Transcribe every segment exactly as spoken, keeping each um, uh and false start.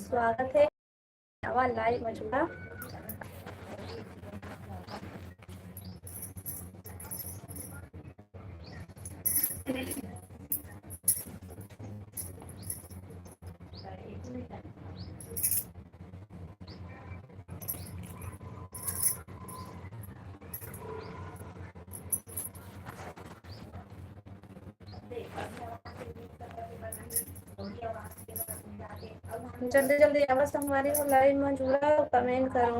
स्वागत हे। आवा live म जुड़ा। जल्दी जल्दी आवा संगवारी हो, live म जुड़ा, comment करो।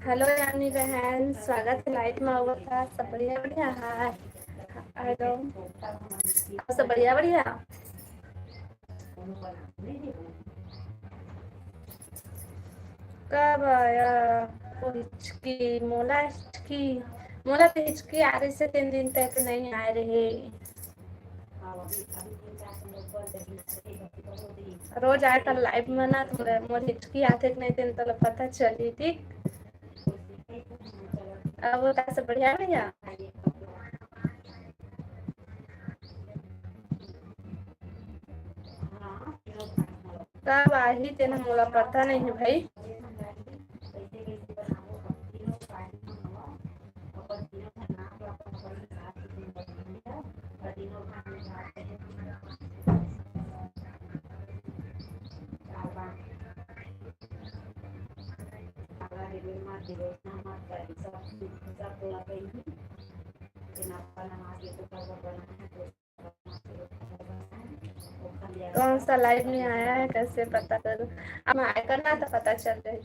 Hello यानी बहन, स्वागत हे live म। आवत हा, सब बढ़िया बढ़िया? हाय, hello, सब बढ़िया बढ़िया? कब आया वो हिचकी? मोला हिचकी, मोला तो हिचकी आ रही से तीन दिन तक नहीं आ रही। रोज आए त live में ना, तो मोर हिचकी आथे कि नहीं, तेन तोला पता चली, ठीक? अब वो तासे बढ़िया भैया। कब आही तेन मोला पता नहीं है भाई। कौन सा live में आया है, कैसे पता करूँ? अब आए करना तो पता चल जाए।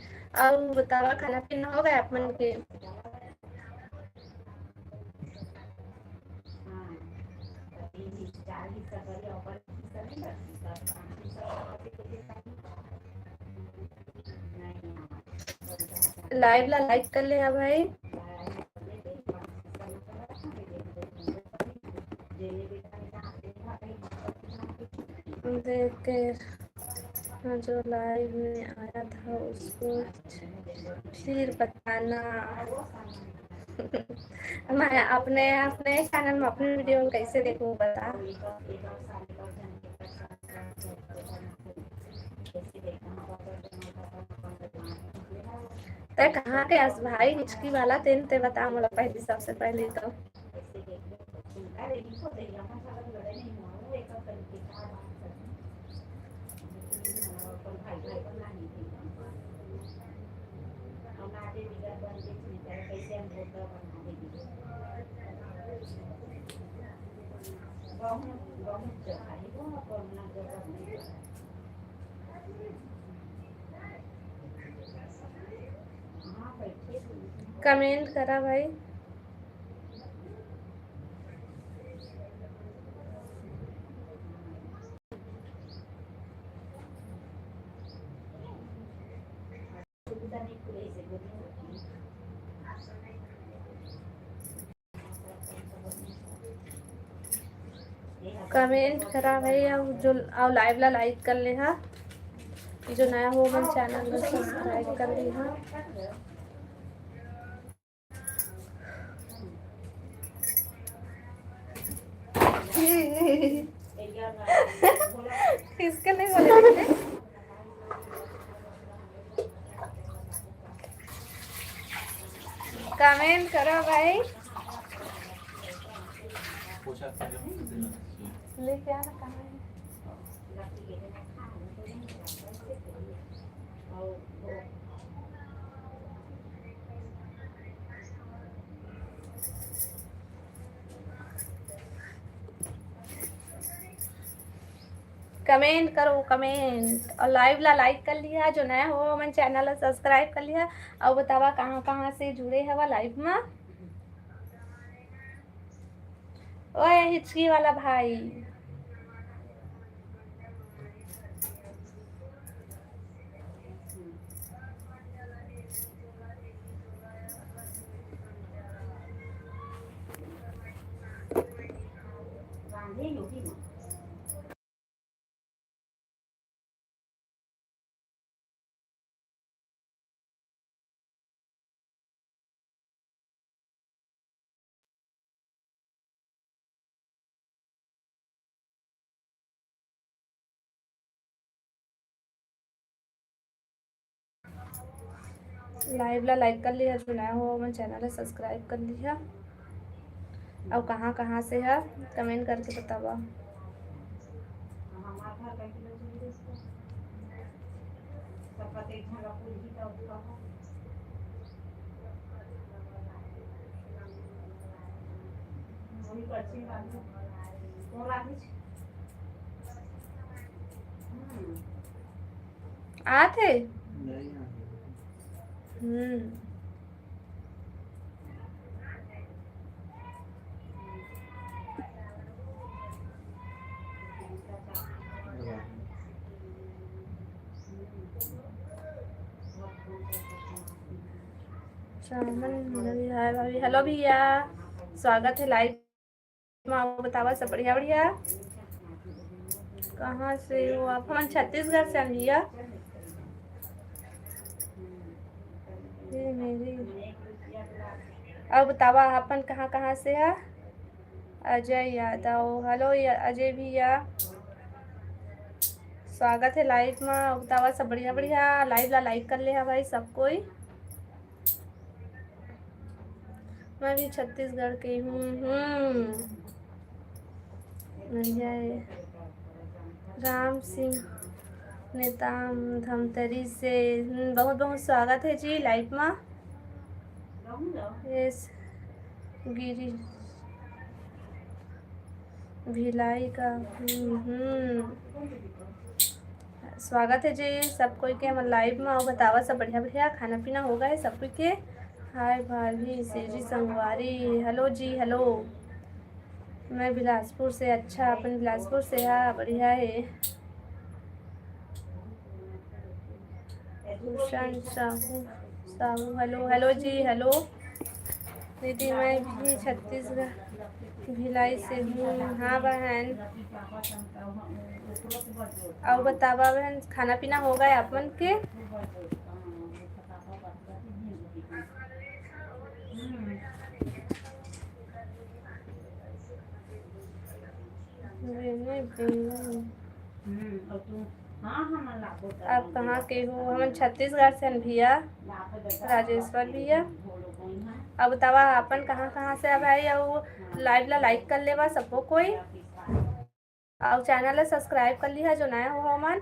और बतावा, खाना पीना हो गया आप मन के? Live ला like कर ले हा भाई। देख के जो live में आया था उसको फिर बताना। मैं अपने, अपने channel में अपने video कैसे देखूँ बता। तै कहाँ के अस भाई हिचकी वाला, तेन ते बता मोला पहली, सबसे पहली तो। Comment करा भाई। Comment करा भाई, अउ जो, अउ live ला like कर ले हा, जो नया हो मन channel ला subscribe कर ले हा। किसके नहीं बोले थे? Comment करो भाई। लेके आना comment। Comment करो, comment, अउ live ला like कर लिहा, जो नया हो मन channel ला subscribe कर लिहा, अउ बतावा कहाँ कहाँ से जुड़े हवा live मा। ओए हिचकी वाला भाई। Live ला like कर लिहा, जो नया हो हमर channel ला subscribe कर लिहा। अउ कहाँ कहाँ से हा, comment करके बतावा। आत हे? हम्म। श्यामन रवि, हाय भाभी। Hello भैया, स्वागत है live मा। बतावा, सब बढ़िया, बढ़िया। कहाँ से हो आप? हमन छत्तीसगढ़ से हन भैया। ये मेरी। अउ बतावा, आपन कहाँ कहाँ से हा? अजय यादव, hello या-, अजय भैया, स्वागत है live मा। अउ बतावा, सब बढ़िया, बढ़िया। Live ला like कर ले हा भाई सब कोई। मैं भी छत्तीसगढ़ के हूँ। हम्म, बढ़िया है। राम सिंह नेताम धमतरी से, हम्म, बहुत बहुत स्वागत है जी live मा। यस, गिरी भिलाई का, हम्म, हम्म। स्वागत है जी सब कोई के हमर live मा। अउ बतावा, सब बढ़िया, बढ़िया, खाना पीना हो गए सब कोई के? हाय भाभी, सेजी संगवारी, hello जी, hello। मैं बिलासपुर से, अच्छा, अपन बिलासपुर से हा, बढ़िया है। भूषण साहू, साहू, hello, hello जी, hello। दीदी, मैं भी छत्तीसगढ़ भिलाई से हूँ। हाँ बहन, अउ बतावा बहन, खाना पीना हो गए आप मन के? आप कहाँ के हो? हमन छत्तीसगढ़ से हन भैया, राजेश्वर भैया। अब बतावा, अपन कहाँ कहाँ से आ भाई? अउ live ला like कर लेवा सबो कोई, अउ channel ला subscribe कर लिहा जो नया हो हमन।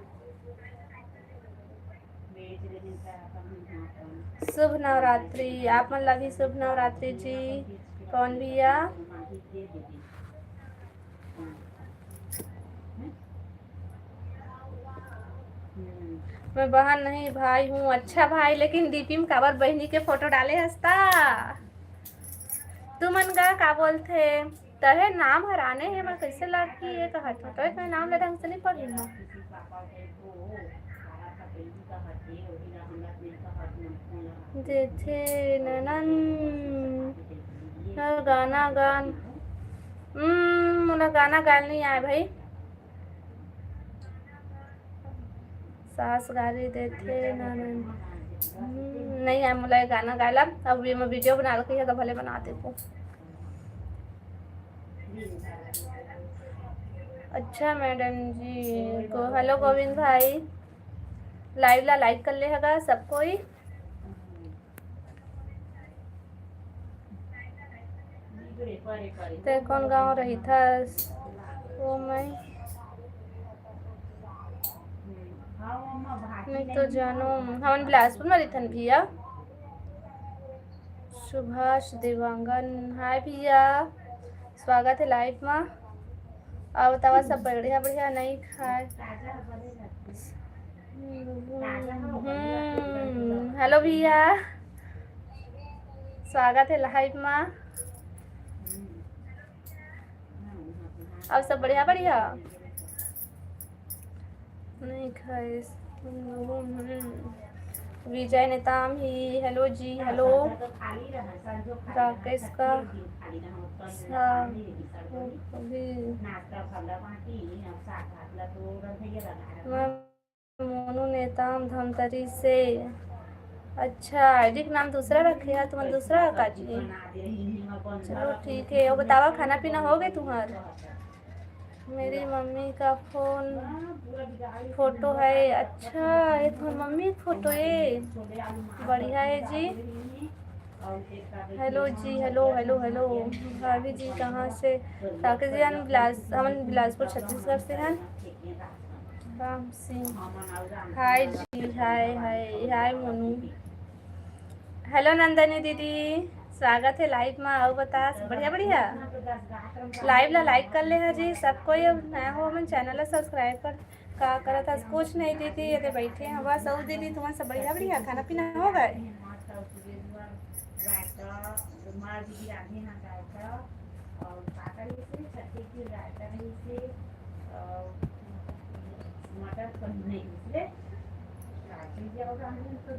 शुभ नवरात्रि, आप मन ला भी शुभ नवरात्रि जी। कौन भैया? मैं बहन नहीं, भाई हूँ। अच्छा भाई, लेकिन डीपी में काबर बहिनी के फोटो डाले हस ता? तुमन का, का बोलथे? तहे नाम हर आने हे, मैं कइसे लड़की ये कहत हूँ, तहे नाम ले ढंग से नहीं पढ़ी हूँ। देथे ननन, हर गाना गान, हम्म, मोला गाना गाए नहीं आए भाई। सास गारी देथे ननन, हम्म, नहीं आए मोला ये गाना गाए ला। अब ये मैं video बना के कहिया तो भले बना देबो। अच्छा मैडम जी, गो-, hello गोविंद भाई, live ला like कर ले हगा सब कोई। ते कौन गाँव रहिथस? ओ मैं नहीं तो जानों, हमन बिलासपुर में रहिथन भैया। सुभाष देवांगन, हाय भैया, स्वागत है live मा। अउ बतावा सब बढ़िया बढ़िया नहीं खाए। हम्म, hello भैया, स्वागत है live मा। अउ सब बढ़िया बढ़िया। नहीं खाइस। हम्म। विजय नेताम ही, hello जी, hello। राकेश का सा-, अभी मैं मोनू नेताम धमतरी से। अच्छा, ID के नाम दूसरा रखे है, तुमन दूसरा का जी? चलो ठीक है। अउ बतावा, खाना पीना हो गए तुम्हार? मेरी मम्मी का फोन फोटो है। अच्छा, ये तो मम्मी फोटो है, बढ़िया है जी। Hello ji, hello, hello, hello. भाभी जी कहाँ से? राकेश जी, हम बिलास-, हमन बिलासपुर छत्तीसगढ़ से हैं। राम सिंह, हाय जी, हाय, हाय, हाय मोनू। हेलो नंदनी दीदी, स्वागत है लाइव में। आओ बता, बढ़िया, बढ़िया। लाइव ला लाइक कर ले हा जी सब कोई। अब नया हो, हमन चैनल ला सब्सक्राइब कर। का करत हस? कुछ नहीं दीदी, ये दे बैठे हैं बस। अउ दीदी, तुमन सब बढ़िया, बढ़िया, खाना पीना हो गए?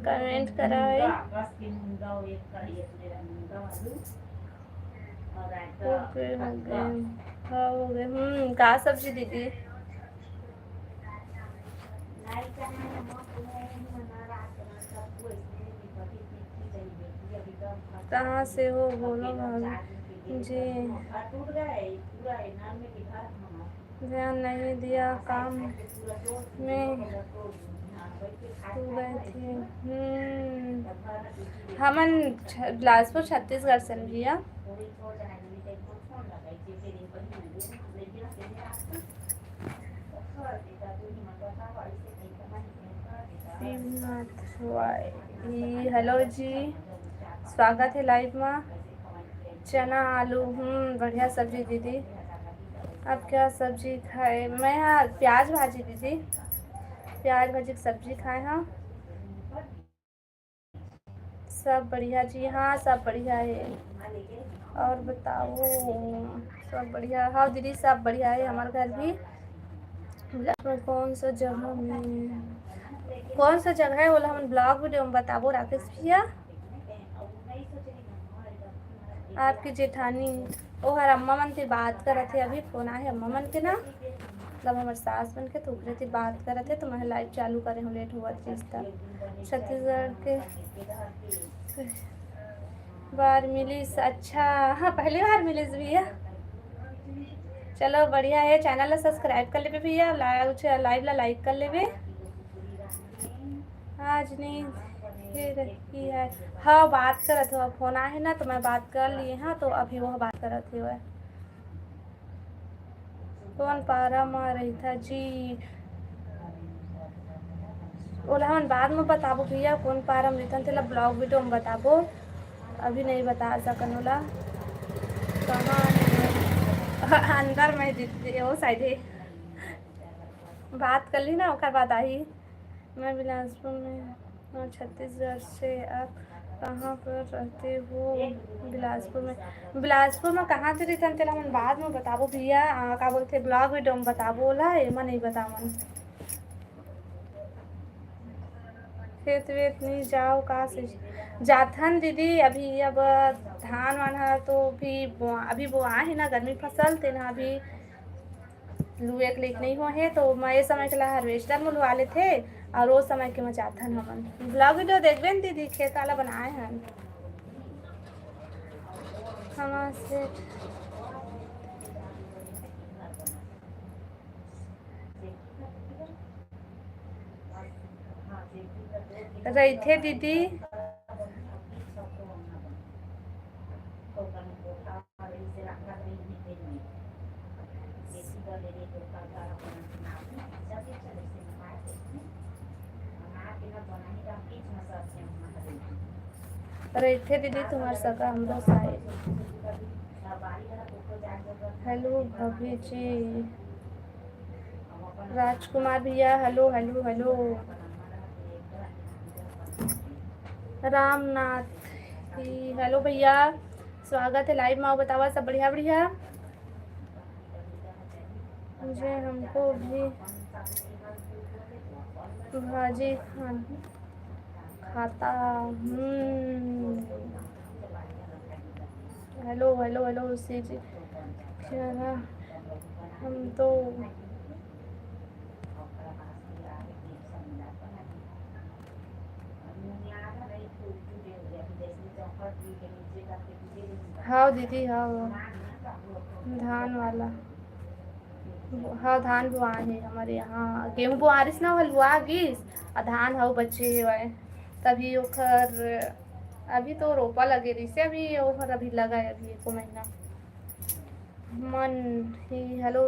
कमेंट करा है। ओके, हो गए। हाँ, हो गए। हम्म, का सब्जी दीदी? कहाँ से हो, बोलो भाभी जी। ध्यान नहीं दिया काम में, तू गए थे। हम्म, हमन छ-, बिलासपुर, छत्तीसगढ़ से न भैया। शिवनाथ वाई, हेलो जी, स्वागत है लाइव में। चना आलू, हम्म, बढ़िया सब्जी दीदी। आप क्या सब्जी खाए? मैं, हाँ, प्याज भाजी दीदी, प्याज भाजी की सब्जी खाए। हाँ, सब बढ़िया जी, हाँ, सब बढ़िया है। और बताओ, सब बढ़िया? हाँ दीदी, सब बढ़िया है हमारे घर भी। बिलासपुर कौन सा जगह में, कौन सा जगह है, बोला हम ब्लॉग वीडियो में बताबो राकेश भैया। आपकी जेठानी, ओहर अम्मा मन से बात करत हे, अभी फोन आए हे अम्मा मन के ना, मतलब हमर सास मन के, तो ओकरे से बात करत हे, तो मैं लाइव चालू करे हूँ, लेट होवत रहिस त। छत्तीसगढ़ के बार मिलिस, अच्छा, हाँ, पहली बार मिलिस भैया। चलो बढ़िया है, चैनल ला सब्सक्राइब कर लेबे भैया, लाइव, लाइव ला लाइक कर लेबे। आज नहीं, फिर की है, हाँ, बात करत हो, फोन आहे ना, तो मैं बात कर लिए, हाँ, तो अभी वो बात करत हे। कौन पारा मा रहिथा जी? ओला हमन बाद में बताबो भैया, कौन पारा में रहिथन, तेला ब्लॉग वीडियो में बताबो, अभी नहीं बता सकन ओला। कहाँ हे? अंदर में दीदी, वो साइड है, बात कर ली ना, ओकर बाद आही। मैं बिलासपुर में हूँ, छत्तीसगढ़ से। आप कहाँ पर रहते हो? बिलासपुर में। बिलासपुर में कहाँ से रहिथन, तेला हमन बाद में बताबो भैया। आ, का बोलथे, ब्लॉग वीडियो में बताबो ओला, एमा नहीं बतावन। खेत वेत नहीं जाओ का से? जाथन दीदी, अभी अब धान वान ह तो भी बो-, अभी बोआ हे ना, गर्मी फसल, तेन ह अभी लुए के लइक नहीं हो हे, तो मैं ये समय के ला हार्वेस्टर में लुआ लेथे, और वो समय के में जाथन हमन। ब्लॉग वीडियो देखबे न दीदी, खेत वाला बनाए हन हमार सेठ। रहिथे दीदी। रहिथे दीदी, तुम्हार सगा हमरो साइड। हेलो भाभी जी। राजकुमार भैया, hello, hello, hello. Ramnath ji, hello भैया, स्वागत है लाइव में। आओ, बतावा, सब बढ़िया, बढ़िया? मुझे, हमको भी भाजी खान-, खाता। हम्म। हेलो, हेलो, हेलो, सी जी। क्या ना? हम तो हाव दीदी, हाव। धान वाला। हाँ, धान बोआ हे हमर यहाँ, गेहूं बोआ रिस ना, हलुआ गिस, आ धान हव बचे हवय, तभी ओखर, अभी तो रोपा लगे रिस, अभी ओखर अभी लगा है, अभी एको महीना। मन ही, हेलो,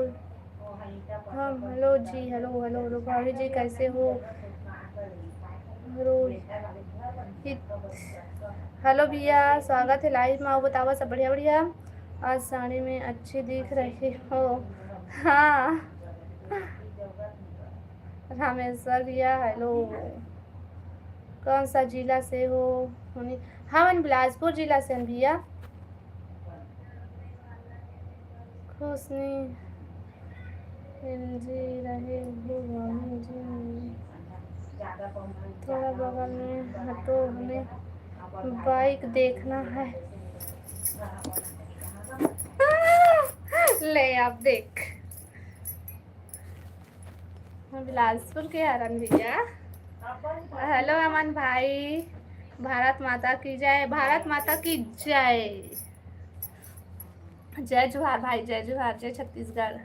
हम, hello ji, hello, hello, hello, भाभी जी, कैसे हो? रोहित, हेलो भैया, स्वागत है लाइव में। आओ, बतावा, सब बढ़िया, बढ़िया। आज साड़ी में अच्छी दिख रही हो। हाँ। रामेश्वर भैया, हेलो। कौन सा जिला से हो? हमन बिलासपुर जिला से हन भैया। खुश नहीं, एलजी रहे हो, बाबू जी। थोड़ा बगल में हटो, हमें बाइक देखना है। ले, आप देख, हम बिलासपुर के हरन भैया। हेलो अमन भाई, भारत माता की जय, भारत माता की जय। जय जोहार भाई, जय जोहार, जय छत्तीसगढ़।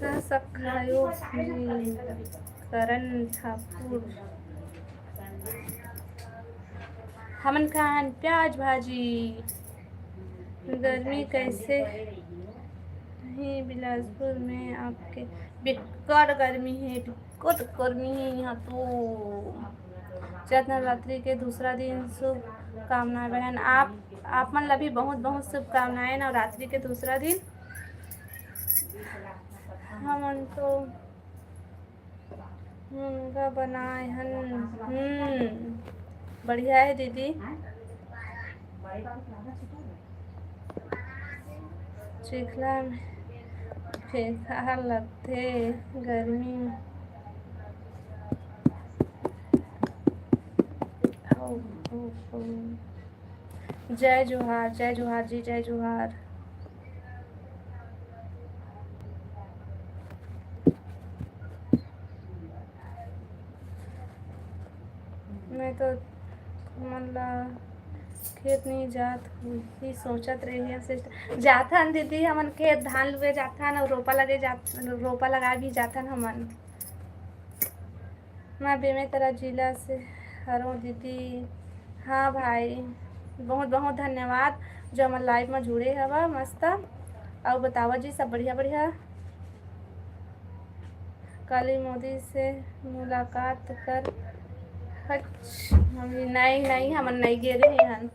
त सखायो जी, करण ठाकुर, हमन खान प्याज भाजी। गर्मी कैसे हे बिलासपुर में आपके? बिकट गर्मी हे, बिकट गर्मी हे यहाँ तो। चैत नवरात्रि के दूसरा दिन शुभकामनाएं बहन। आप, आप मन ला भी बहुत बहुत शुभकामनाएं नवरात्रि के दूसरा दिन। हमन तो मुनगा बनाए हन। हम्म, बढ़िया है दीदी। चिखला में बेकार लगथे गर्मी में। ओ, ओ, ओ। जय जोहार, जय जोहार जी, जय जोहार। मैं तो मन ला खेत नहीं जात ही सोचत रही हन sister। जाथन दीदी, हमन खेत धान लुए जाथन और रोपा लगे जात, रोपा लगा भी जाथन हमन। मैं बेमेतरा जिला से हरों दीदी। हाँ भाई, बहुत बहुत धन्यवाद जो हमर live में जुड़े हवा। मस्त। अउ बतावा जी, सब बढ़िया बढ़िया? काली मोदी से मुलाकात कर हच? हम नहीं, नहीं, हमन नहीं गे रहे हन।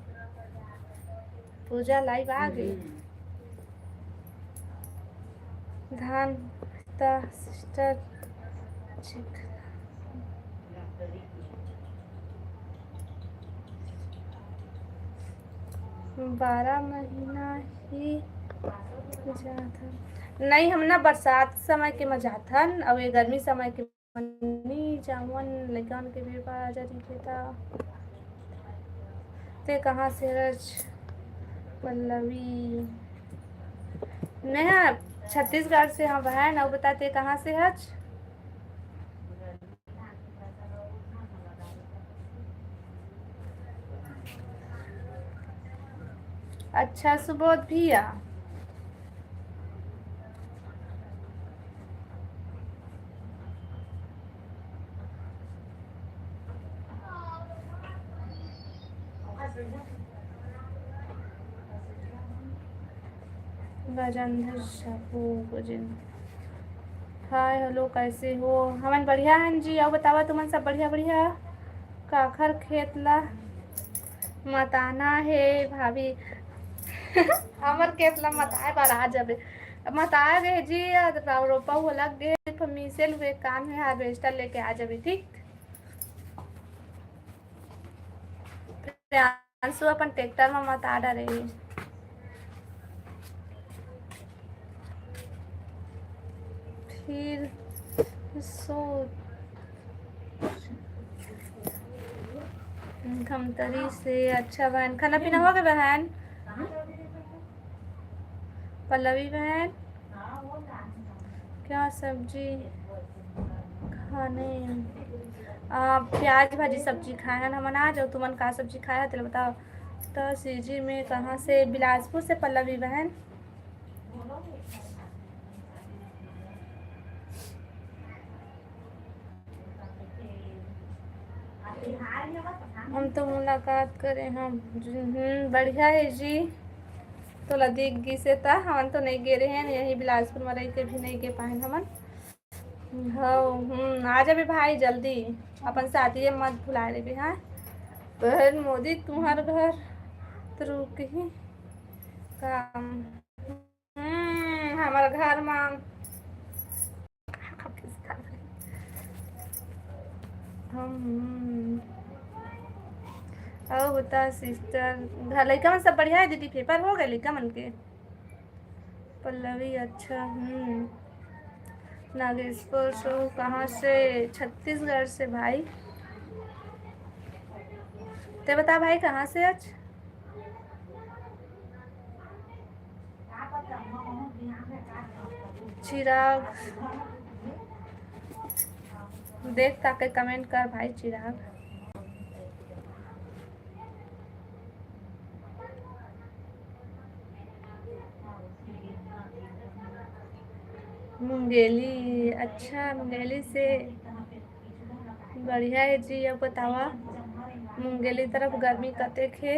पूजा live आ गई। धान त sister चिक-, बारह महीना ही जाथन। नहीं, हम ना बरसात समय के म जाथन, अउ ये गर्मी समय के म नी जावन। लइका मन के बेबा आ जाही त। ते कहाँ से हच पल्लवी? मैं हा छत्तीसगढ़ से हूँ बहन। अउ बता, ते कहाँ से हच? अच्छा सुबोध भैया। गजेंद्र साहू, गजेंद्र। हाय, हेलो, कैसे हो? हमन बढ़िया हन जी। अउ बतावा, तुमन सब बढ़िया, बढ़िया? काखर खेत ला मताना हे भाभी? हमर खेत ला मताए बर आ जाबे। मताए गे जी, अउ रोपा हुआ लग गे, पर मिसे लुए काम हे, harvester लेके आ जाबे, ठीक? प्रियांशु अपन ट्रैक्टर म मता डरे हे। फिर सो धमतरी से। अच्छा बहन, खाना पीना हो गया बहन? पल्लवी बहन, क्या सब्जी खाने? आ, प्याज भाजी सब्जी खाए हन हमन आज। अउ तुमन का सब्जी खाए हो, तेला बताओ। तो सीजी में कहाँ से? बिलासपुर से पल्लवी बहन। हम तो मुलाकात करे हम। हम्म, बढ़िया है जी। तोला दिख गिसे त हमन तो नहीं गे रहे हैं, यही बिलासपुर में रह के भी नहीं गे पाए हमन। हाँ, हम्म, आ जाबे भाई जल्दी, अपन शादी मत भुला लेबे, हाँ। बहन मोदी तुम्हार घर तो रुक ही काम। हम्म, हमार घर में हम, हम्म। अउ बता सिस्टर, घर लइका मन सब बढ़िया है दीदी? पेपर हो गए लइका मन के? पल्लवी, अच्छा, हम्म। नागेश्वर सो कहाँ से? छत्तीसगढ़ से भाई। ते बता भाई, कहाँ से आज? चिराग, देख ताके comment कर भाई चिराग। मुंगेली, अच्छा, मुंगेली से बढ़िया है जी। अब बतावा, मुंगेली तरफ गर्मी कतेक हे?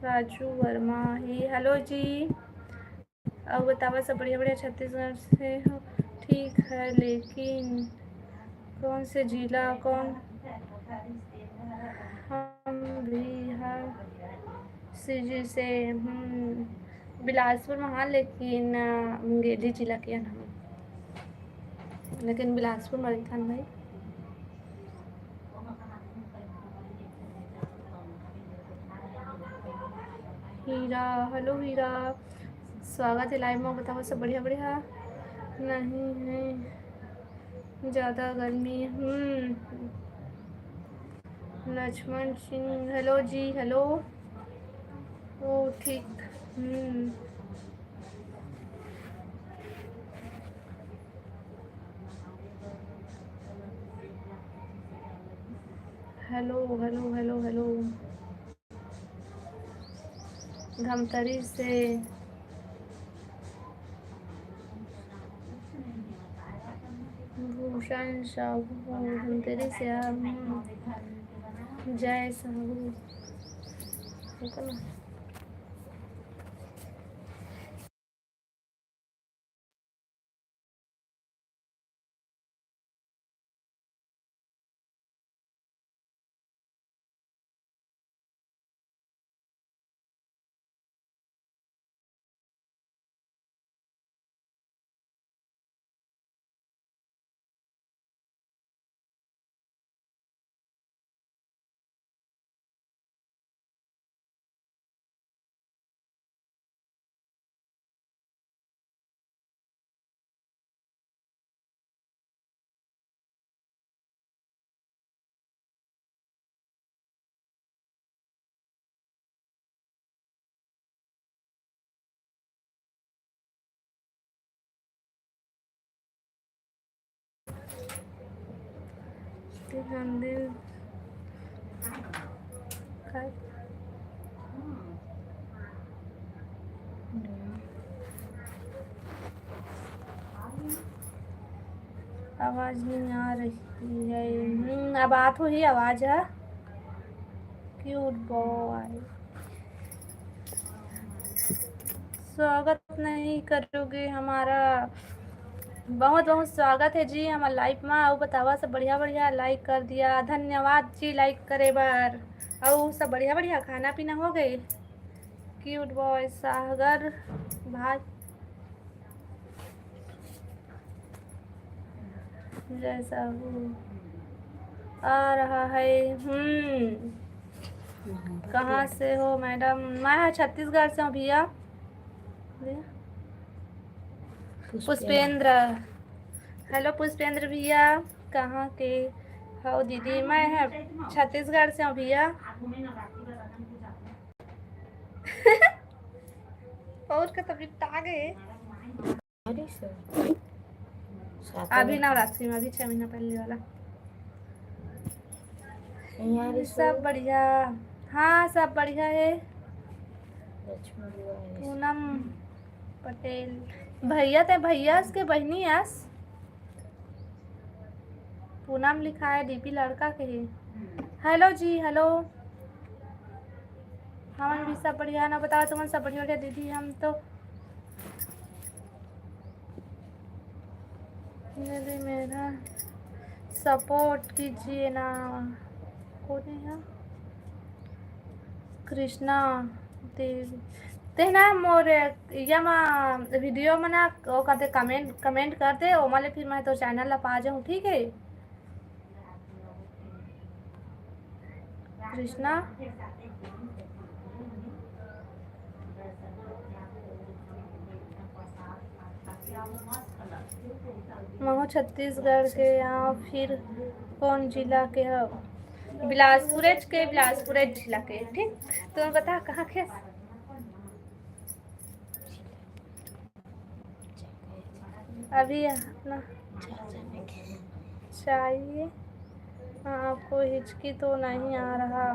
राजू वर्मा ही, hello जी। अउ बतावा, सब बढ़िया बढ़िया छत्तीसगढ़ से हो? ठीक है, लेकिन कौन से जिला, कौन? हम भी हर सीजी से, हम्म, बिलासपुर में हाँ, लेकिन, अ, मुंगेली जिला के हन हम, लेकिन बिलासपुर में रहिथन भाई। हीरा, hello हीरा, स्वागत है live में। बताओ सब बढ़िया बढ़िया? नहीं है ज़्यादा गर्मी। हम्म, लक्ष्मण सिंह, hello जी, hello। ओ ठीक। हम्म। Hello, hello, hello, hello। Dhamtari से भूषण साहू, धमतरी से आप, हम्म, जय साहू। आवाज नहीं आ रही है। हम्म, अब आत होही आवाज ह। Cute boy। स्वागत नहीं करोगे हमारा? बहुत बहुत स्वागत है जी हमार live में। अउ बतावा सब बढ़िया बढ़िया like कर दिया, धन्यवाद जी like करे बर। अउ सब बढ़िया बढ़िया खाना पीना हो गए? Cute boy सागर भाई। जय साहू आ रहा है। हम्म, कहाँ से हो madam? मैं ह छत्तीसगढ़ से हूँ भैया। पुष्पेंद्र। Hello पुष्पेंद्र भैया, कहाँ के हो दीदी? मैं ह छत्तीसगढ़ से हूँ भैया। और का तबीयत आ गए? अरे सर। अभी नवरात्रि में, अभी छह महीना पहले वाला। सब बढ़िया। हाँ, सब बढ़िया है। पूनम पटेल। भैया ते भैया के बहिनी आस। पूनम लिखा है, डीपी लड़का के ही। Hello ji, hello. हमन भी सब बढ़िया ना, बताओ तुमन सब बढ़िया बढ़िया दीदी? हम तो दीदी मेरा सपोर्ट कीजिए ना। कोने है कृष्णा देवी? तेना मोर या मा वीडियो मना ओ कहते कमेंट कमेंट कर दे, ओमा ले फिर मैं तो चैनल ला पा जाऊँ, ठीक है? कृष्णा। महू छत्तीसगढ़ के। यहाँ फिर कौन जिला के हो? बिलासपुर के, बिलासपुर जिला के। ठीक, तुम बता कहाँ के? अभी अपना चाहिए। हाँ, आपको हिचकी तो नहीं आ रहा।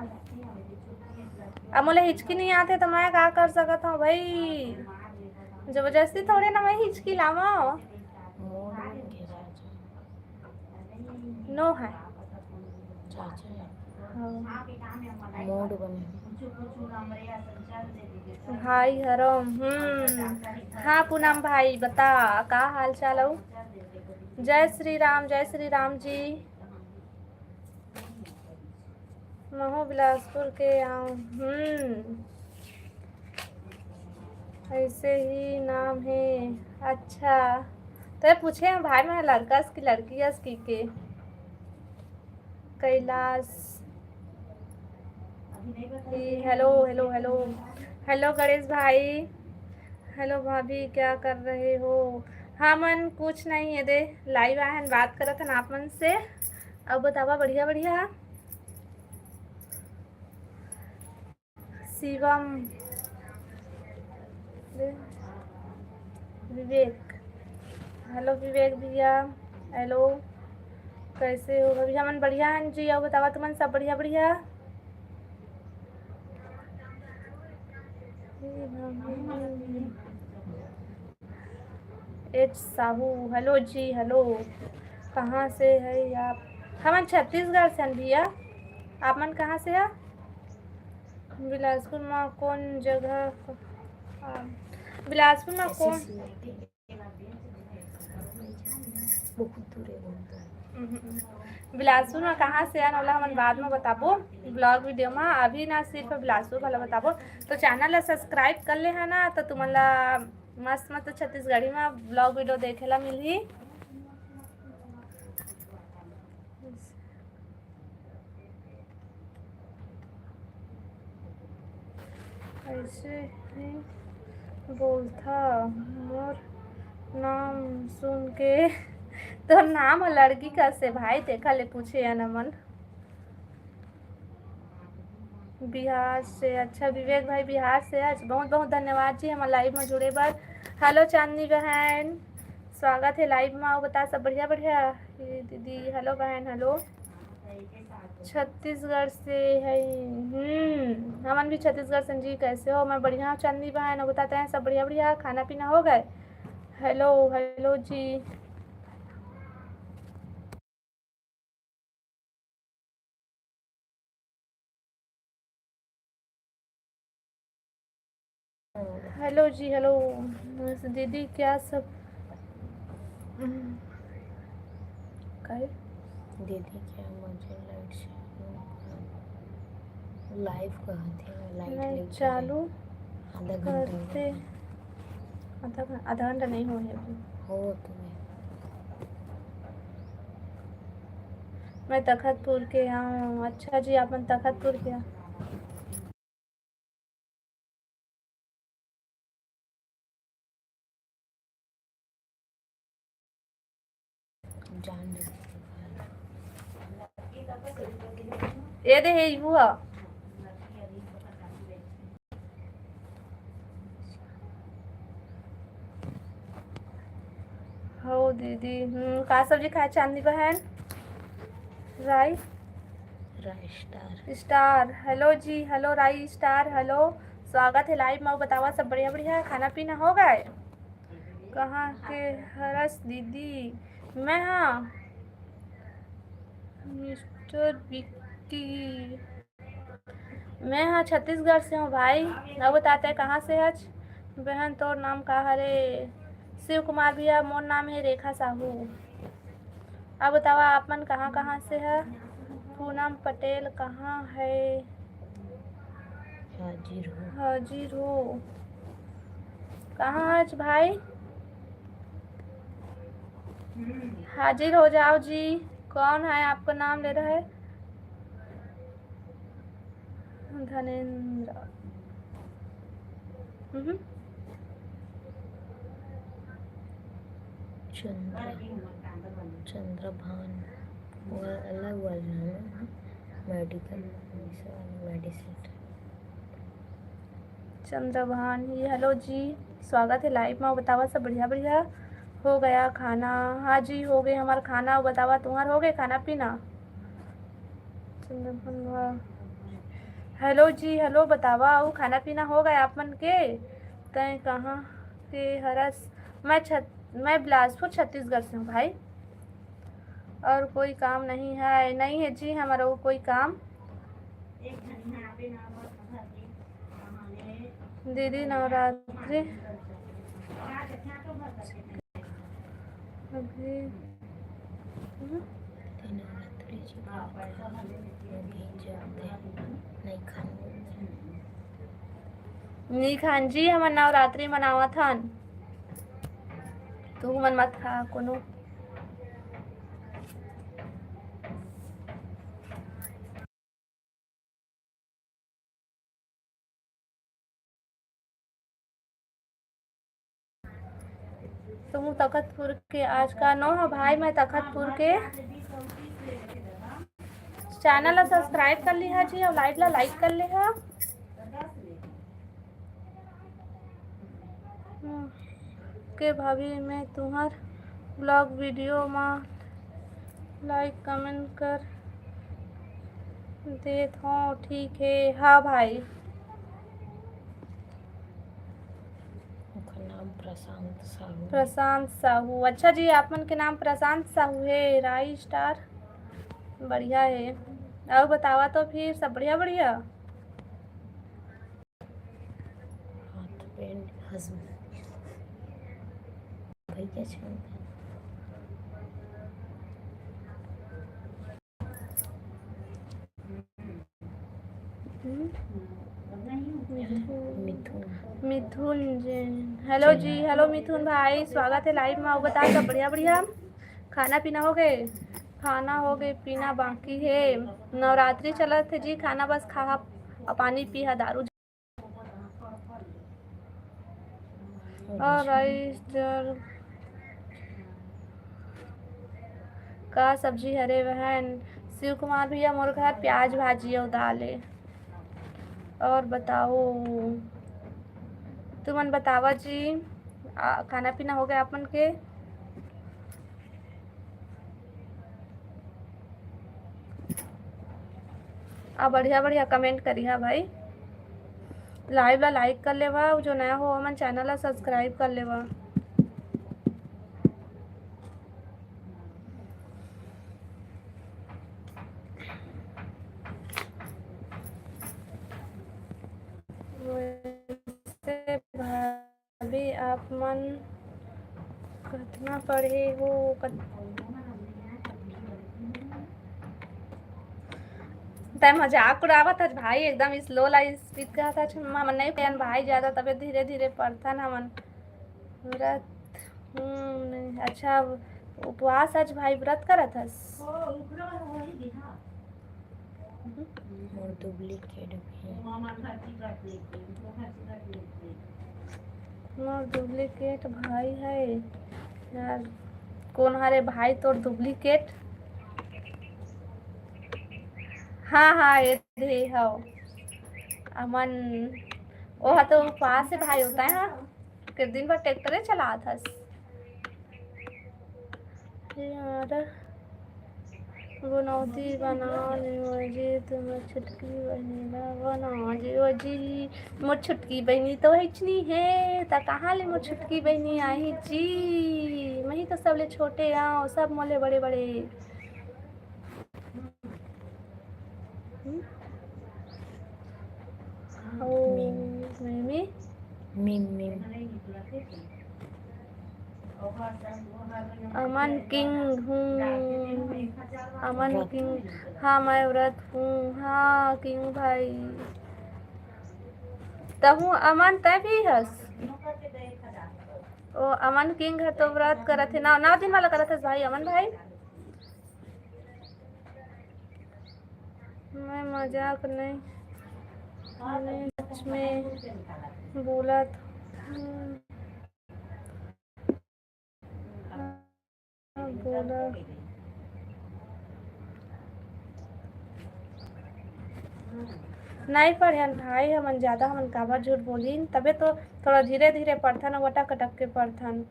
अब मोला हिचकी नहीं आते तो मैं का कर सकत हूँ भाई? जबरदस्ती थोड़े ना मैं हिचकी लावा। नो है। चाचा। हाँ। मूड बने। हाय हरम। हम्म। हाँ पूनम भाई, बता का हाल चाल हो? जय श्री राम, जय श्री राम जी। महू बिलासपुर के आऊँ। हम्म। ऐसे ही नाम है। अच्छा, तो पूछे हैं भाई, मैं लड़का की लड़की अस की के? Kailash. Hello, hello, hello. Hello Ganesh भाई। हेलो भाभी, क्या कर रहे हो? हमन कुछ नहीं है दे, लाइव आए हैं, बात करत हन आप मन से। अब बतावा, बढ़िया बढ़िया। शिवम, विवेक। हेलो विवेक भैया। हेलो, कैसे हो भैया? हमन बढ़िया हैं जी। अब बतावा, तुमन सब बढ़िया बढ़िया? H Sahu, hello ji, hello. कहाँ से है आप? हमन छत्तीसगढ़ से हन भैया। आप मन कहाँ से है? बिलासपुर में कौन जगह? बिलासपुर में कौन? बहुत दूर है, बहुत दूर। बिलासपुर में कहाँ से आन वाला हमन बाद में बताबो ब्लॉग वीडियो में। अभी ना सिर्फ बिलासपुर वाला बताबो। तो चैनल ला सब्सक्राइब कर ले है ना, तो तुमन ला मस्त मस्त छत्तीसगढ़ी में ब्लॉग वीडियो देखे ला मिलही। ऐसे ही बोलथा मोर नाम सुन के। तो नाम ह लड़की कस हे भाई, देखा ले पूछे या नमन। बिहार से। अच्छा विवेक भाई बिहार से। आज बहुत बहुत धन्यवाद जी हमर लाइव में जुड़े बर। हेलो चांदनी बहन, स्वागत है लाइव में। आओ बता सब बढ़िया बढ़िया? दीदी हेलो बहन हेलो। छत्तीसगढ़ से है। हम्म, हमन भी छत्तीसगढ़ से जी। कैसे हो? मैं बढ़िया हूँ चांदनी बहन। बताते हैं सब बढ़िया बढ़िया, खाना पीना हो गए? Hello hello ji. Hello ji hello. दीदी क्या सब? काय? दीदी क्या मुझे लाइट लाइव कहत हे, लाइट नहीं चालू। आधा घंटा करते। आधा घं-, आधा घंटा नहीं हो है अभी। हो तुम्हें। मैं तखतपुर के आऊँ। अच्छा जी, आप मन तखतपुर के आ। ये दे हे बुआ। हो दीदी, हम्म, का सब्जी खाए चांदनी बहन? राई? राई star. Star, hello ji, hello राई स्टार, हेलो। स्वागत है लाइव में। बतावा, सब बढ़िया बढ़िया, खाना पीना हो गए? कहाँ के हरस दीदी? मैं हाँ मिस्टर विक्की। मैं हा छत्तीसगढ़ से हूँ भाई। अब बता, तै कहाँ से हच? बहन, तोर नाम का हरे? शिव कुमार भैया, मोर नाम है रेखा साहू। अब बतावा, आप मन कहाँ कहाँ से ह? पूनम पटेल कहाँ है? हाजिर हो। हाजिर हो। कहाँ हच भाई? हाजिर हो जाओ जी। कौन है आपको नाम ले रहा है? धनेंद्र। हम्म। चंद्र, चंद्रभान, वो अलग वाला है, मेडिकल, मेडिसिन। चंद्रभान, ये हेलो जी, स्वागत है लाइव में। बतावा, सब बढ़िया बढ़िया? हो गया खाना? हाँ जी, हो गए हमार खाना। बतावा, तुम्हार हो गए खाना पीना? चंद्रभान, वाह। हेलो जी, हेलो, बतावा, अउ खाना पीना हो गया आप मन के? तय कहाँ के हरस? मैं छत-, मैं बिलासपुर, छत्तीसगढ़ से हूँ भाई। और कोई काम नहीं है? नहीं है जी हमारा वो कोई काम। दीदी, नवरात्रि अभी, हम्म? नहीं खान जी, हमन नवरात्रि मनावत हन। तू मन मत खा कोनो। तुम तखतपुर के आज का नो हो भाई, मैं तखतपुर के। चैनल ला सब्सक्राइब कर लिहा जी और लाइव ला लाइक कर लिहा। के भाभी, मैं तुम्हार ब्लॉग वीडियो मा लाइक कमेंट कर देत हूँ, ठीक है? हाँ भाई। ओकर नाम प्रशांत साहू। प्रशांत साहू, अच्छा जी, आप मन के नाम प्रशांत साहू है। राई स्टार, बढ़िया है। और बतावा तो फिर, सब बढ़िया बढ़िया? हाथ बैंड हस्बैंड। भाई क्या छेड़ता है? हम्म? मिथुन। मिथुन जैन। हेलो जी, हेलो मिथुन भाई, स्वागत है लाइव में। अउ बता, सब बढ़िया बढ़िया? खाना पीना हो गए? खाना हो गए, पीना बाकी है। नवरात्रि चलत है जी, खाना बस खा, पानी पीहा, दारू। और राई स्टार का सब्जी हरे बहन? शिव कुमार भैया, मोर घर प्याज भाजी अउ दाल है। और बताओ, तुमन बतावा जी, आ, खाना पीना हो गया आप मन के? आ बढ़िया बढ़िया कमेंट करिहा भाई। लाइव ला लाइक कर लेवा, अउ जो नया हो ओमन चैनल ला सब्सक्राइब कर लेवा। वैसे भाई अभी आप मन कतना पढ़े हो? कत-, तै मजाक उड़ावत हस भाई, एकदम स्लो ला स्पीड कहत हस। हमन नहीं पढ़न भाई ज्यादा, तबे धीरे धीरे पढ़थन हमन। व्रत, हम्म, अच्छा, उपवास आज भाई व्रत करत हस? मोर डुप्लीकेट भी। मोर डुप्लीकेट भाई है यार। कौन हरे भाई तोर डुप्लीकेट? हाँ, हाँ, ये दे हव। अमन, ओह तो उपवास है भाई, होता है, हाँ। के दिन भर ट्रैक्टरे चलात हस। यार, बनौती बना लेव जी, तुमर छोटकी बहिनी ला बना लेव जी। मोर छोटकी बहिनी तो हइचनी हे, त कहाँ ले मोर छोटकी बहिनी आही जी? मही तो सबले छोटे आव, सब मोले बड़े बड़े। हम्म? ओ, मीम। मीमी? Meme, meme. अमन किंग हूँ। अमन व्रत। किंग। हाँ, मैं व्रत हूँ। हाँ, किंग भाई। तहूँ अमन, तै भी हस। ओ, अमन किंग ह तो व्रत करत हे। नौ, नौ दिन वाला करत हस भाई, अमन भाई। मैं मजाक नहीं, मैं सच में बोलत हूँ। हाँ, बोला। नहीं पढ़ेन भाई, हमन ज्यादा, हमन काबर झूठ बोलिन, तबे तो थोड़ा धीरे धीरे पढ़थन, अउ अटक अटक के पढ़थन।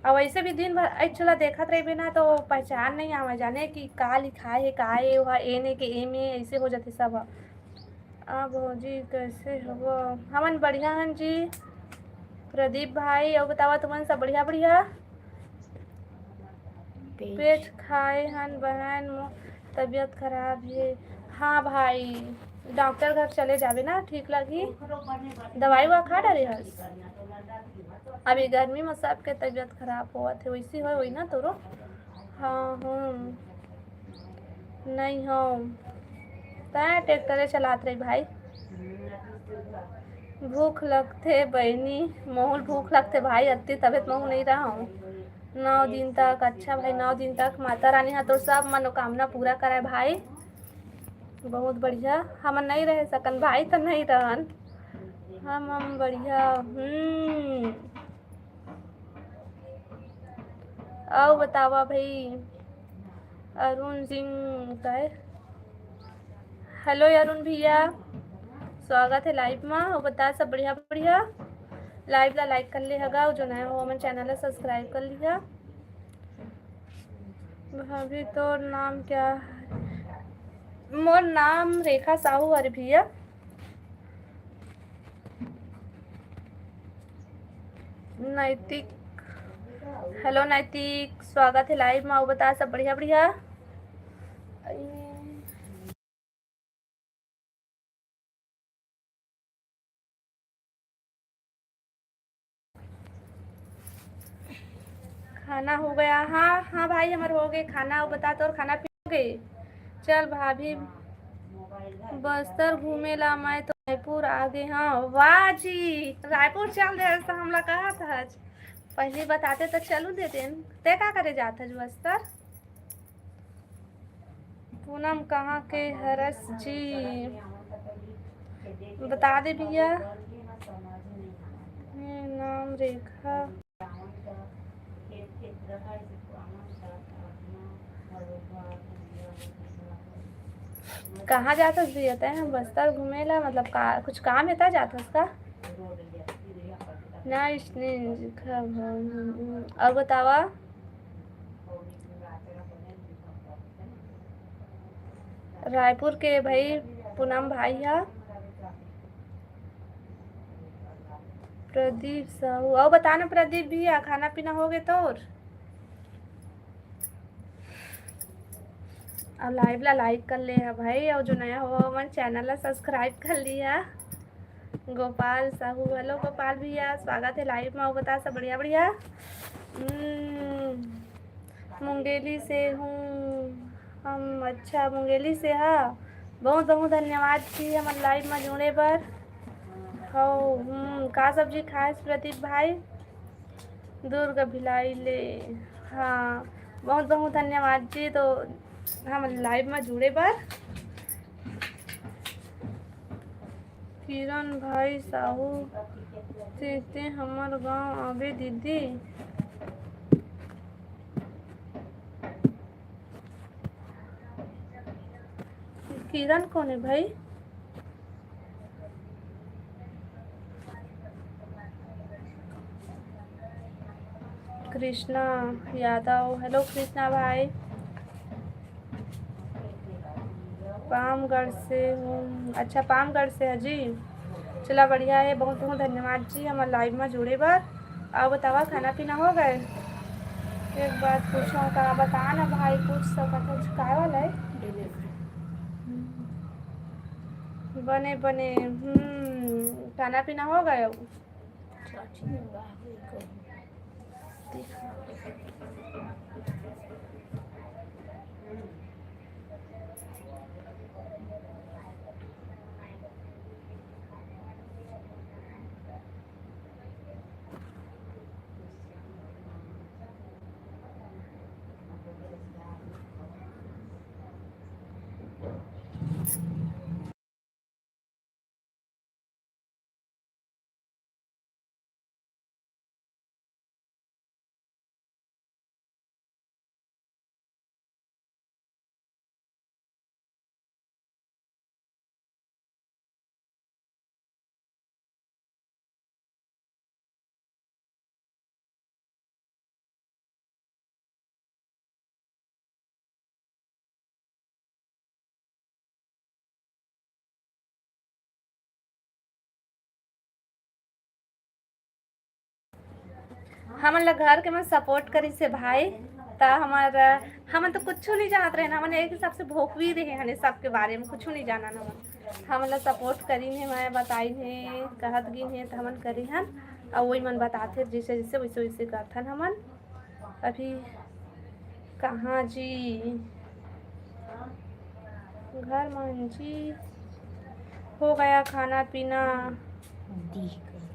अउ वैसे भी दिन भर ऐ चला देखत रहिबे ना, तो पहचान नहीं आवे, जाने कि का लिखाए हे, का ए, ओहा एन ए के एम ए, ऐसे हो जाथे सब ह। आ भौजी, कैसे हव? हमन बढ़िया हन जी। प्रदीप भाई, अउ बतावा, तुमन सब बढ़िया, बढ़िया? पेट। पेट खाए हन बहन, मो-, तबीयत खराब हे। हाँ भाई, डॉक्टर घर चले जाबे ना, ठीक लगही। दवाई वा खा डारे हस? अभी गर्मी में सबके तबीयत खराब होवत हे, वैसी होय होही ना तोरो। हाँ, हूँ। नहीं हो। तैं ट्रैक्टरे चलात रही भाई। भूख लगथे बहिनी, महूल भूख लगथे भाई, अत्ती तबीयत महूँ नहीं रहूँ। नौ दिन तक, अच्छा भाई, नौ दिन तक माता रानी ह तोर सब मनोकामना पूरा करे भाई। बहुत बढ़िया, हमन नहीं रह सकन भाई, त नहीं रहन। हम, हम बढ़िया, हम्म। अउ बतावा भाई, अरुण सिंह काय? Hello अरुण भैया, स्वागत हे live मा। अउ बता, सब बढ़िया, बढ़िया? Live ला like कर ले हगा, अउ जो नया हो, हमन channel ला subscribe कर लिहा। भाभी, तोर नाम क्या है? मोर नाम रेखा साहू हरे भैया। नैतिक, hello नैतिक, स्वागत हे live मा। अउ बता, सब बढ़िया, बढ़िया? खाना हो गया? हाँ, हाँ भाई, हमर हो गए खाना। अउ बता, तोर खाना पीना हो गए? चल भाभी, बस्तर घूमे ला मैं तो रायपुर आ गे हँव। वाह जी, रायपुर चल दे, ऐसा हमला कहा था आज। पहले बताते तो चलू देतेन। ते का करे जात हस बस्तर? पूनम कहाँ के हरस जी? बता दे भैया। ये नाम रेखा। कहाँ जात हस भैया तैं? बस्तर घूमे ला, मतलब का कुछ काम हे त जात हस का? ना, इसने लिखा, अउ बतावा। रायपुर के भाई, पूनम भाई हा। प्रदीप साहू, अउ बता ना प्रदीप भैया, खाना पीना हो गे तोर? अउ live ला like कर ले हा भाई, अउ जो नया हो, हमर channel ला subscribe कर लिहा। गोपाल साहू, hello गोपाल भैया, स्वागत हे live मा। अउ बता, सब बढ़िया, बढ़िया? हम्म, मुंगेली से हूँ हम। अच्छा, मुंगेली से हा। बहुत बहुत धन्यवाद जी, हमर live मा जुड़े बर। हौ, हम्म, का सब्जी खाए प्रदीप भाई? दुर्ग भिलाई ले। हाँ, बहुत बहुत धन्यवाद जी, तो हमर live मा जुड़े बर। किरण भाई साहू, तेते हमर गांव आबे दीदी। किरण कोन हे भाई? कृष्णा यादव, हेलो कृष्णा भाई, पामगढ़ से हूँ। अच्छा, पामगढ़ से है जी। चला, बढ़िया है, बहुत बहुत धन्यवाद जी हमर लाइव में जुड़े बर। अउ बतावा, खाना पीना हो गए? एक बात पूछो, का बता ना भाई, कुछ सकत हो, काय वाला है? बने बने। हम्म, खाना पीना हो गए? हमन ला घर के मन सपोर्ट करिस हे भाई, त हमर, हमन तो कुछू नहीं जानत रहे, हमन एक हिसाब से भोकवी रहे हने, सबके बारे में कुछू नहीं जानन हमन। हमन ला सपोर्ट करिन हे, मैं बताइन हे, कहत गिन हे, त हमन करिहन, अउ वही मन बताथे, जैसे जैसे वैसे वैसे करथन हमन। अभी कहाँ जी? घर में जी। हो गया खाना पीना?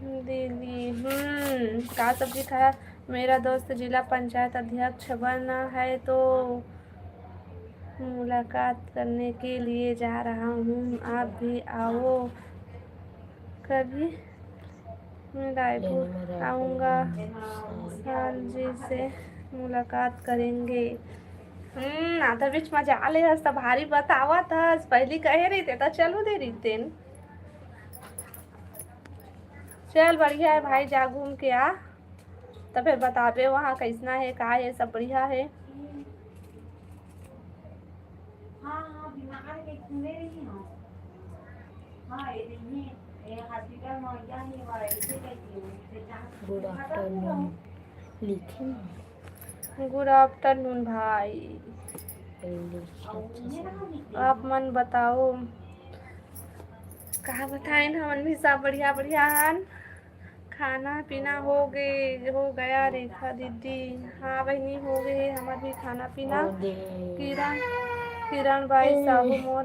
दीदी, हम्म, का सब्जी खाया? मेरा दोस्त जिला पंचायत अध्यक्ष बना है, तो मुलाकात करने के लिए जा रहा हूँ, आप भी आओ कभी। मैं रायपुर आऊँगा, साल जी से मुलाकात करेंगे। हम्म, आधा बीच में जा ले हस, त भारी बतावत हस, पहली कहे रहिते त चलू दे रहिते। चल, बढ़िया है भाई, जा घूम के आ, त फिर बताबे वहाँ कैसना है, का है, सब बढ़िया है। हाँ, हाँ, बीमार के सुने रही हूँ। हाँ, ये नहीं है, ये हॉस्पिटल में गया नहीं, वो ऐसे कहती हूँ, इसे जहाँ गुड पता नहीं afternoon। लिखे ना। गुड आफ्टरनून भाई। आप मन बताओ, का बताएन, हमन भी सब बढ़िया बढ़िया हन। खाना पीना हो गए, हो गया रेखा दीदी। हाँ बहिनी, हो गए हमर भी खाना पीना। हो गए। किरण, किरण बाई साहू मोर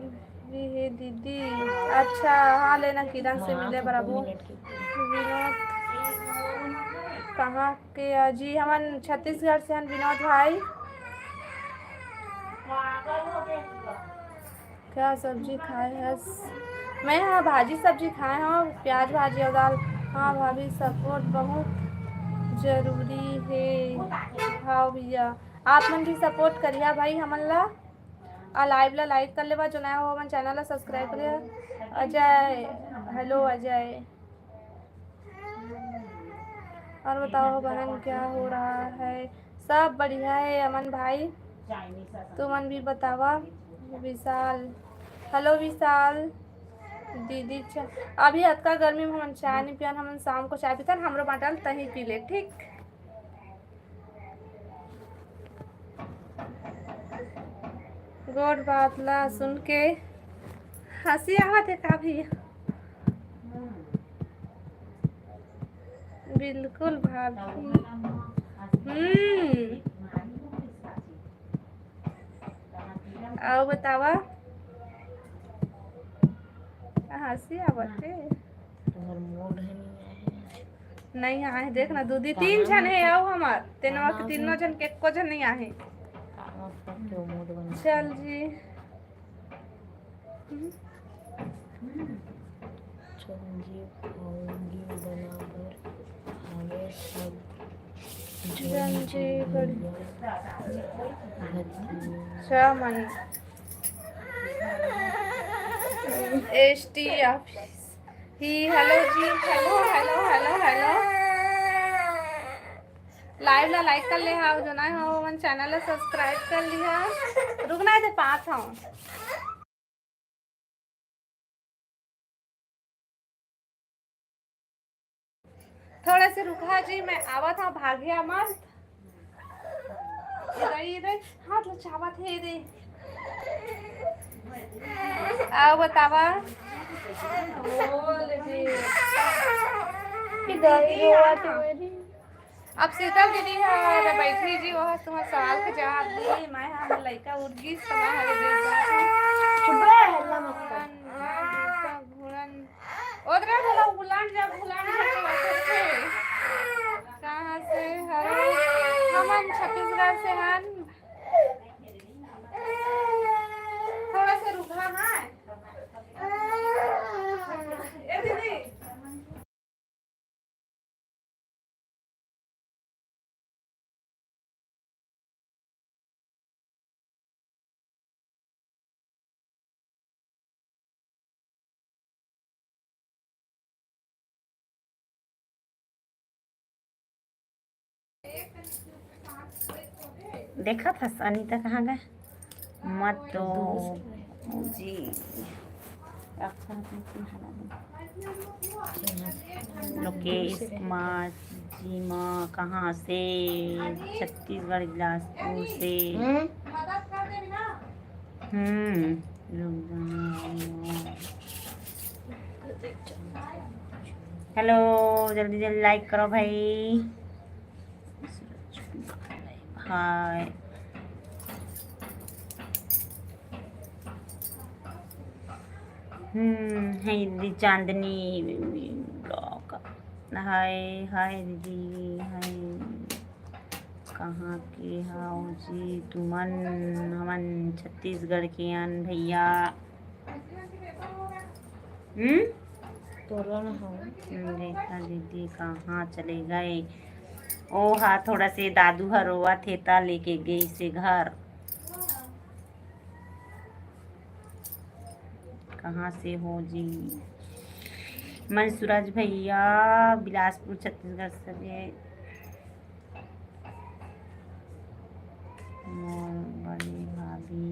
भी है दीदी। अच्छा, हाँ, लेना किरण से हाँ, मिले बर आबो। दो मिनट की। विनोद कहाँ के? जी, हमन छत्तीसगढ़ से हन विनोद भाई। क्या सब्जी खाए हस? मैं हाँ, भाजी सब्जी खाए हँव, प्याज भाजी अउ दाल। हाँ भाभी, सपोर्ट बहुत जरूरी हे। हाँ भैया, आप मन भी सपोर्ट करिहा भाई हमन ला, अउ लाइव ला लाइक कर लेवा, जो नया हो हमन चैनल ला सब्सक्राइब करिहा। अजय, हेलो अजय। और बताओ बहन, क्या हो रहा है? सब बढ़िया है अमन भाई, तुमन भी बतावा। विशाल, हेलो विशाल दीदी। च-, अभी अतका गर्मी में हमन चाय नहीं पियन, हमन शाम को चाय पीथन, हमरो बाटल तही पी ले, ठीक? गोठ बात ला सुन के हंसी आवत हे का भैया? बिल्कुल भाभी। हम्म। अउ बतावा, हंसी आवत हे। तुहर मूड हे नहीं आए। नहीं आए, देख ना, दीदी तीन झन हे अउ हमर, तेनवा के तीनों झन के एको झन नहीं आहे। चल जी। चंजी पाऊंगी बराबर हवे सब जंजी बड़ी। अच्छा मन। एसटी ऑफिस ही, hello ji, hello, hello, hello, hello. Live ला like कर ले हव, जो नया हव, हमन channel ला subscribe कर लिहा। रुकना है, पात हव। थोड़ा से रुका जी, मैं आवत हव, भागिया मत। इधर, इधर, हाथ लचावत हे, दे। आओ बतावा। बोल दे। इधर ही रोवत हे मेरी। अब शीतल दीदी ह, अरे बैठी जी, वो तुम्हारे सवाल के जवाब दी। मैं हम लइका उठ गई, समय हरे दे। चुप रहे, हल्ला मत कर। घूरन, घूरन। ओदरा भला उलान जा, उलान जा, कहाँ से हरो? हमन छत्तीसगढ़ से हन। थोड़ा सा रुका, हाँ। ए दीदी। देखत हस अनिता कहाँ गए? मत तो जी। लोकेश कुमार जी मा कहाँ से? छत्तीसगढ़ बिलासपुर से। हम्म। हम्म। हेलो, जल्दी जल्दी like करो भाई। हाय। हम्म, है दीदी चांदनी ब्लॉग। हाय, हाय दीदी, हाय। कहाँ के हव जी तुमन? हमन छत्तीसगढ़ के अन भैया। हम्म? तोला ना हो। हम्म, रेखा दीदी कहाँ चले गए? ओ हा, थोड़ा से दादू ह रोवत हे, त लेके गई से घर। कहाँ से हो जी? मैं सूरज भैया, बिलासपुर, छत्तीसगढ़ से। मोर बड़े भाभी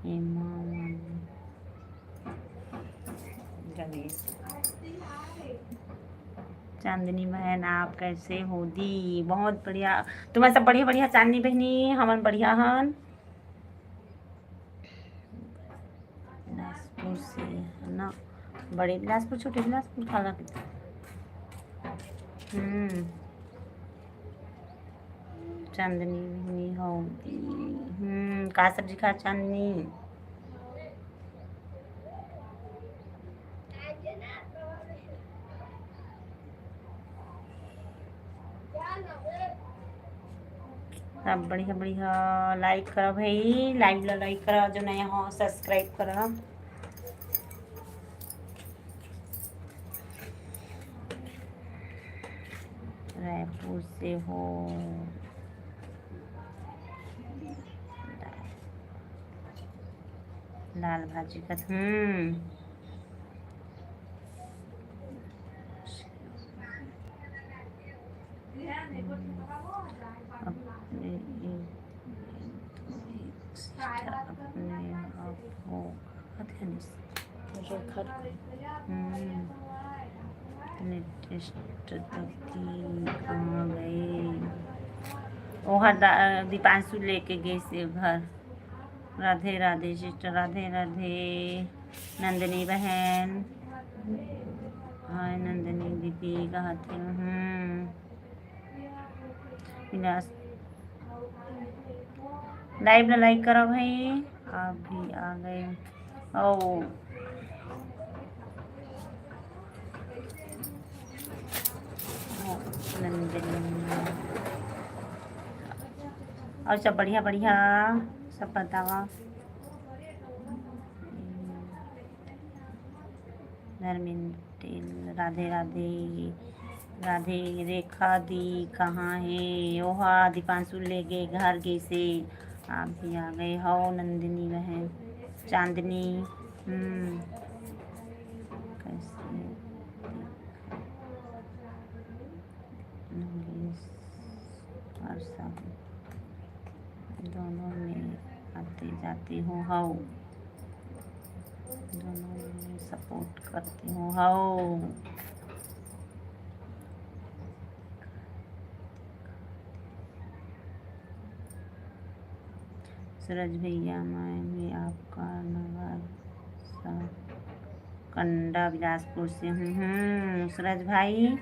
हेमा मालिनी। गणेश। चांदनी बहन, आप कैसे हो दी? बहुत बढ़िया। तुम्हारे सब बढ़िया, बढ़िया चांदनी बहनी, हमन बढ़िया हन। बिलासपुर से है ना, बड़े बिलासपुर, छोटे बिलासपुर, काला के। हम्म। चांदनी भी हो। हम्म, का सब्जी खा चांदनी? सब बढ़िया बढ़िया like करो भाई, live ला like करो, जो नया हो subscribe करो। रायपुर से हो। दाल भाजी का, हम्म। अपने एक, एक, एक sister अपने आप को कथन। हम्म। अपने टेस्ट तक की कहाँ गए? ओहा दा-, दीपांशु लेके गइस घर। राधे राधे sister, राधे राधे नंदिनी बहन। हाय नंदिनी दीदी, कहत हे, हम्म। विलास, live ला like करो भाई, आप भी आ गए। ओ, नंदिनी। और सब बढ़िया बढ़िया, सब बतावा। धर्मेंद्र पटेल, राधे राधे। राधे, रेखा दी कहाँ हे? ओहा दीपांशु ले गे घर गइसे। आप भी आ गए हो नंदिनी बहन, चांदनी। हम्म, कैसे? नंदिनी। सब दोनों में आते जाते हो, हाउ। दोनों में सपोर्ट करते हो, हाउ। सूरज भैया, मैं भी आपका नगर सा-, कंडा बिलासपुर से हूँ। हम्म, सूरज भाई,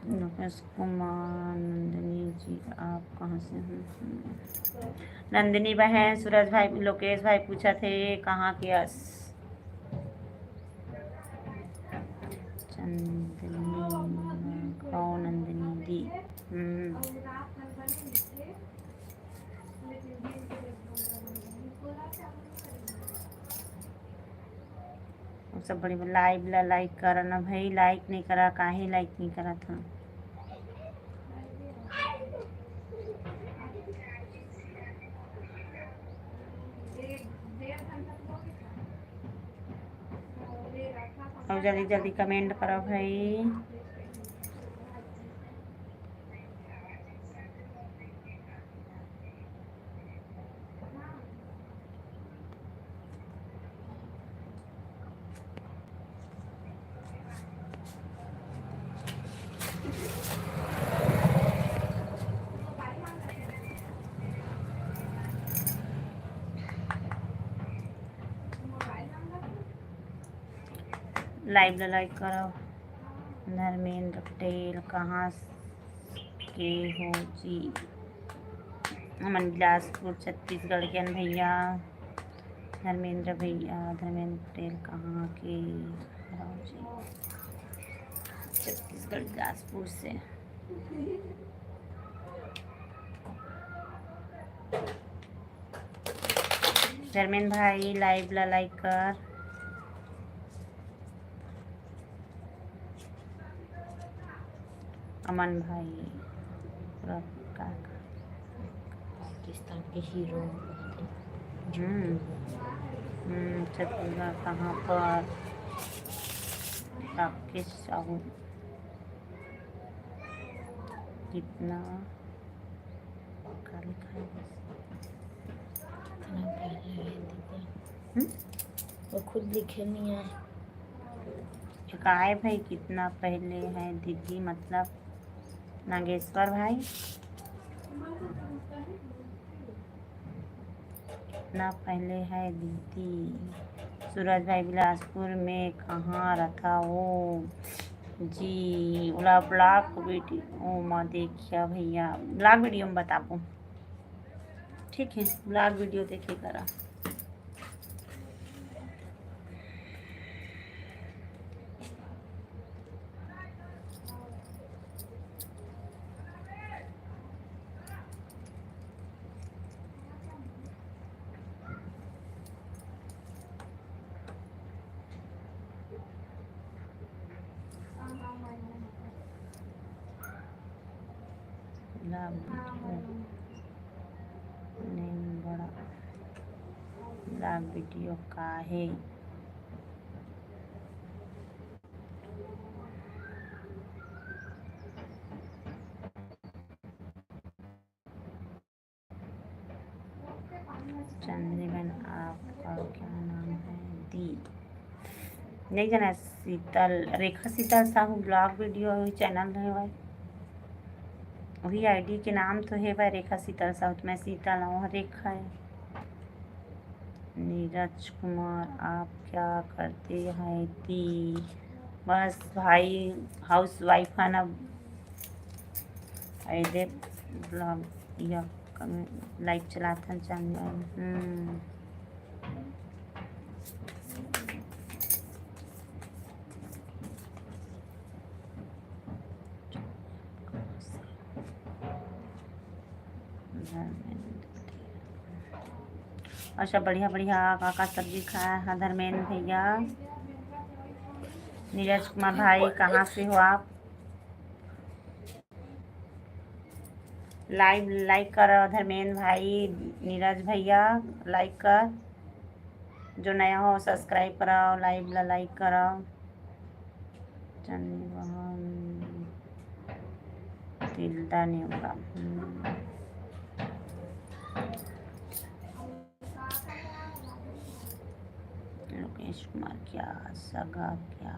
लोकेश कुमार, नंदिनी जी, आप कहाँ से हैं? नंदिनी बहन, सूरज भाई, लोकेश भाई पूछा थे, कहाँ के अस? चंदनी, कौन नंदिनी दी? हम्म। सब बड़ी लाइव ला लाइक करा ना भाई, लाइक नहीं करा, काहे लाइक नहीं करा था? और जल्दी जल्दी कमेंट करो भाई। लाइव ला लाइक करो। धर्मेंद्र पटेल कहाँ के हो जी? हमन बिलासपुर छत्तीसगढ़ के हन भैया। धर्मेंद्र भैया, धर्मेंद्र पटेल कहाँ के हो जी? छत्तीसगढ़ बिलासपुर से। धर्मेंद्र भाई, लाइव ला लाइक कर। अमन भाई, पूरा का, का? पाकिस्तान के हीरो। हम्म। हम्म, छत्तीसगढ़ कहाँ पर? राकेश साहू। कितना का लिखा है? कितना पहले है दीदी? हम्म? वो खुद लिखे नहीं आए। काय भाई, कितना पहले है दीदी, मतलब नागेश्वर भाई? कितना पहले है दीदी? सूरज भाई, बिलासपुर में कहाँ रहता हो जी? ओला ब्लॉग वीडियो में देखिया भैया, ब्लॉग वीडियो में बताबो। ठीक है, ब्लॉग वीडियो देखे करा। ब्लॉग वीडियो नहीं बड़ा, ब्लॉग वीडियो का है? चंद्रीबेन, आपका क्या नाम है दी? नहीं जाना, शीतल, रेखा शीतल साहू ब्लॉग वीडियो चैनल है भाई, वही आईडी के नाम तो है भाई रेखा शीतल साहू, तो मैं शीतल हूँ, रेखा है। नीरज कुमार, आप क्या करते हैं दी? बस भाई, हाउस वाइफ है ना, आई दे ब्लॉग या कमेंट, लाइव चलाथन चैनल। हम्म। अच्छा, बढ़िया बढ़िया का का सब्जी खाया है धर्मेंद्र भैया? नीरज कुमार भाई, कहाँ से हो आप? लाइव लाइक करो धर्मेंद्र भाई, नीरज भैया लाइक कर, जो नया हो सब्सक्राइब करो, लाइव ला लाइक करो। चंदनी बहन, सिलदा नेवरा। हम्म। लोकेश कुमार क्या सगा क्या?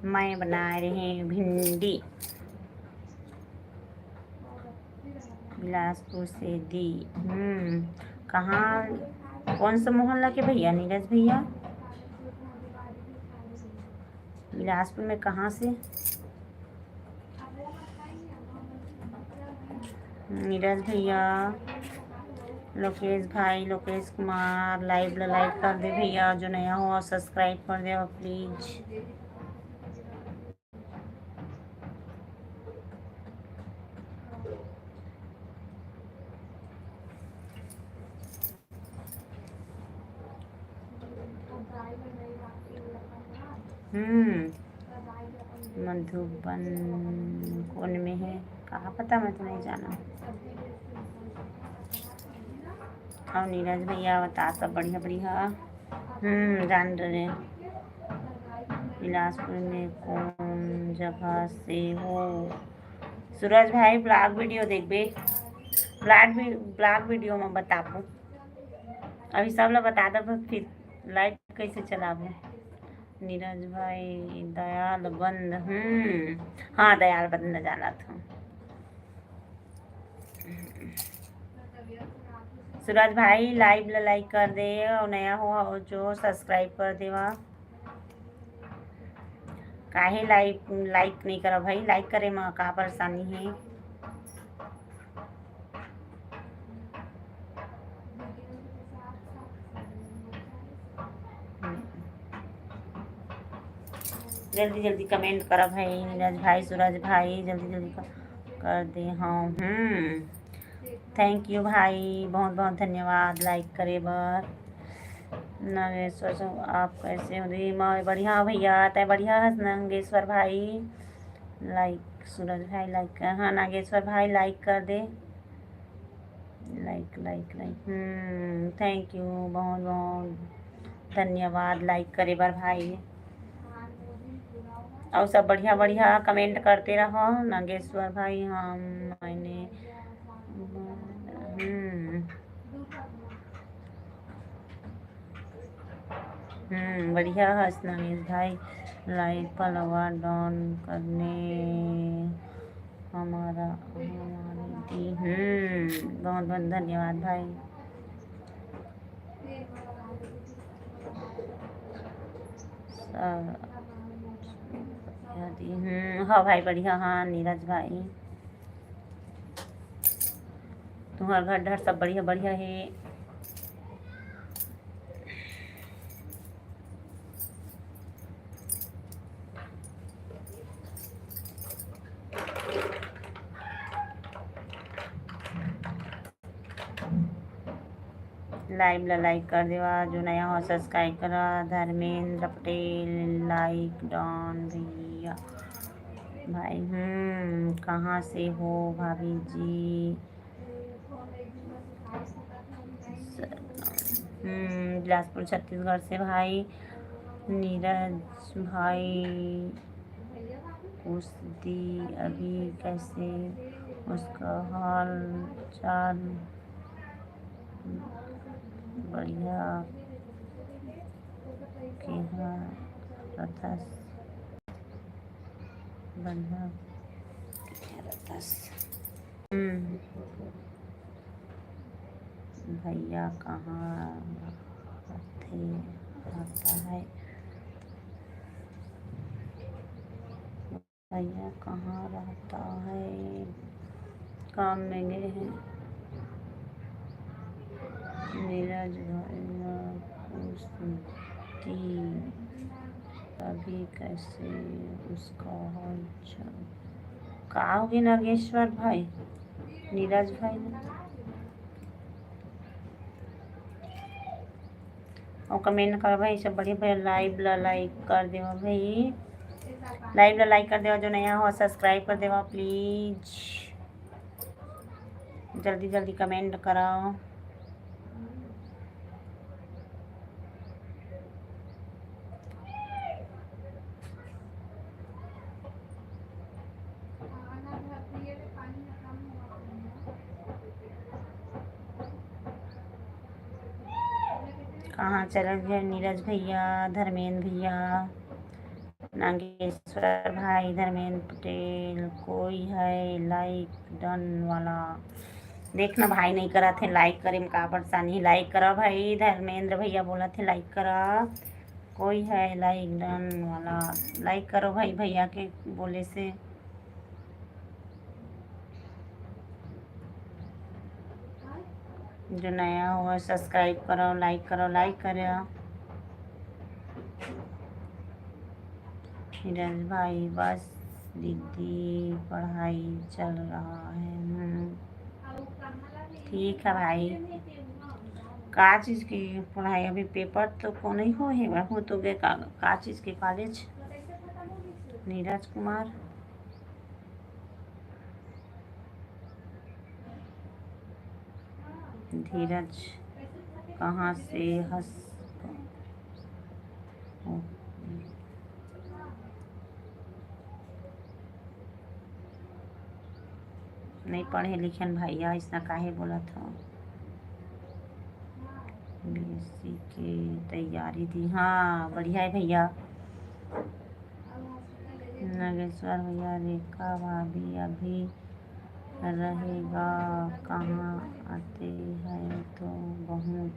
मैं बना रहे हैं भिंडी। बिलासपुर से दी। हम्म, कहाँ, कौन सा मोहल्ला के भैया? नीरज भैया, बिलासपुर में कहाँ से? नीरज भैया, लोकेश भाई, लोकेश कुमार, लाइव ला लाइक कर दे भैया, जो नया हो सब्सक्राइब कर दे प्लीज। हम्म, मधुबन कौन में है, कहाँ पता, मैं तो नहीं जाना। और नीरज भैया बता, सब बढ़िया बढ़िया। हम्म, जान रहे। बिलासपुर में कौन जगह से हो? सूरज भाई, ब्लॉग वीडियो देखबे, ब्लॉग भी, ब्लॉग वीडियो में बताबो। अभी सब ला बता दब, फिर लाइव कैसे चलाबो? नीरज भाई, दयाल बंद, हम्म, हाँ, दयाल बंद जानत हूँ। सूरज भाई, लाइव ला लाइक कर दे, और नया हो, हो जो सब्सक्राइब कर देवा। काहे लाइव, लाइक नहीं करा भाई? लाइक करे में का परेशानी है? जल्दी जल्दी कमेंट करा भाई, नीरज भाई, सूरज भाई, जल्दी जल्दी कर, कर दे। हाँ, हम्म, थैंक यू भाई, बहुत बहुत धन्यवाद लाइक करे बर। नागेश्वर सिंह, आप कैसे हो? दी, मैं बढ़िया भैया, तय बढ़िया हस नागेश्वर भाई? लाइक, सूरज भाई लाइक कर, हाँ, नागेश्वर भाई लाइक कर दे। लाइक, लाइक, लाइक। हम्म, थैंक यू, बहुत बहुत धन्यवाद लाइक करे बर भाई। और सब बढ़िया बढ़िया कमेंट करते रहो नागेश्वर भाई। हम मैंने, हम्म, हम्म, बढ़िया हस नागेश भाई, लाइक फॉलोअर डन करने हमारा, हमारी दी। हम्म, बहुत बहुत धन्यवाद भाई। सब, हम्म, हाँ भाई, बढ़िया, हाँ, नीरज भाई। तुम्हार घर डहर सब बढ़िया बढ़िया हे। लाइव ला लाइक कर देवा, जो नया हो सब्सक्राइब करा। धर्मेंद्र पटेल, लाइक डन भैया। भाई, हम्म, कहाँ से हो भाभी जी? हम्म, बिलासपुर, छत्तीसगढ़ से भाई। नीरज भाई, उस दी अभी कैसे, उसका हाल चाल? बढ़िया। केहा रथस, बढ़िया केहा रथस। हम्म। भैया कहाँ रहते, रहता है? भैया कहाँ रहता है? काम में गए हैं। नीरज भैया पूछती अभी कैसे उसका हाल चाल। का होगे नागेश्वर भाई, नीरज भाई? और कमेंट कर भाई, सब बढ़िया बढ़िया। लाइव ला लाइक कर देवा भाई, लाइव ला लाइक कर देवा, जो नया हो सब्सक्राइब कर देवा प्लीज। जल्दी जल्दी कमेंट कराओ। कहाँ चले गए नीरज भैया, धर्मेंद्र भैया, नागेश्वर भाई, धर्मेंद्र पटेल, कोई है like done वाला? देखना भाई नहीं करत हे like करे में का परेशानी। Like करा भाई, धर्मेंद्र भैया बोलत हे like करा। कोई है like done वाला? Like करो भाई, भैया के बोले से। जो नया हो subscribe करो, like करो, like करो। नीरज भाई, बस दीदी पढ़ाई चल रहा है। हम्म, ठीक है भाई। का चीज़ की पढ़ाई? अभी paper तो को नहीं हो है, हो तो गए का, का चीज़ के college? नीरज कुमार, धीरज, कहाँ से हस? नहीं पढ़े लिखे हन भैया, अइसना काहे बोलत हो? बीएससी के तैयारी दी, हाँ, बढ़िया है भैया। नागेश्वर भैया, रेखा भाभी अभी रहेगा कहाँ? आते हैं तो बहुत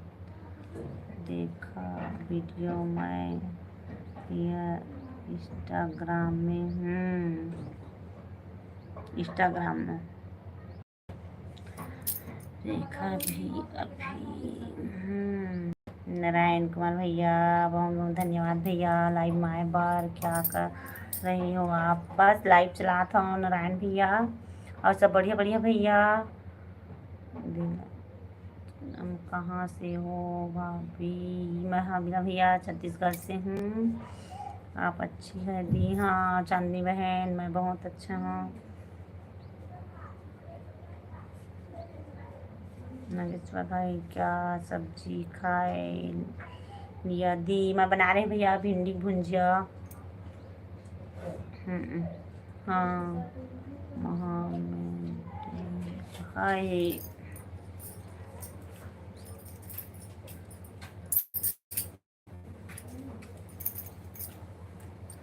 देखा video मैं, यह Instagram में, हम्म, Instagram में। रेखा भी अभी, हम्म, नारायण कुमार भैया, बहुत बहुत धन्यवाद भैया, live में आए बार। क्या कर रहे हो आप? बस live चलात हो नारायण भैया, और सब बढ़िया बढ़िया भैया। हम कहाँ से हो भाभी? मैं हबीला भैया, छत्तीसगढ़ से हूँ। आप अच्छी है दी? हाँ चांदनी बहन, मैं बहुत अच्छा हूँ। नागेश्वर भाई, क्या सब्जी खाए लिया दी? मैं बना रहे भैया भिंडी की भुंजिया। हम्म, हाँ, हाँ, मैं, हाय।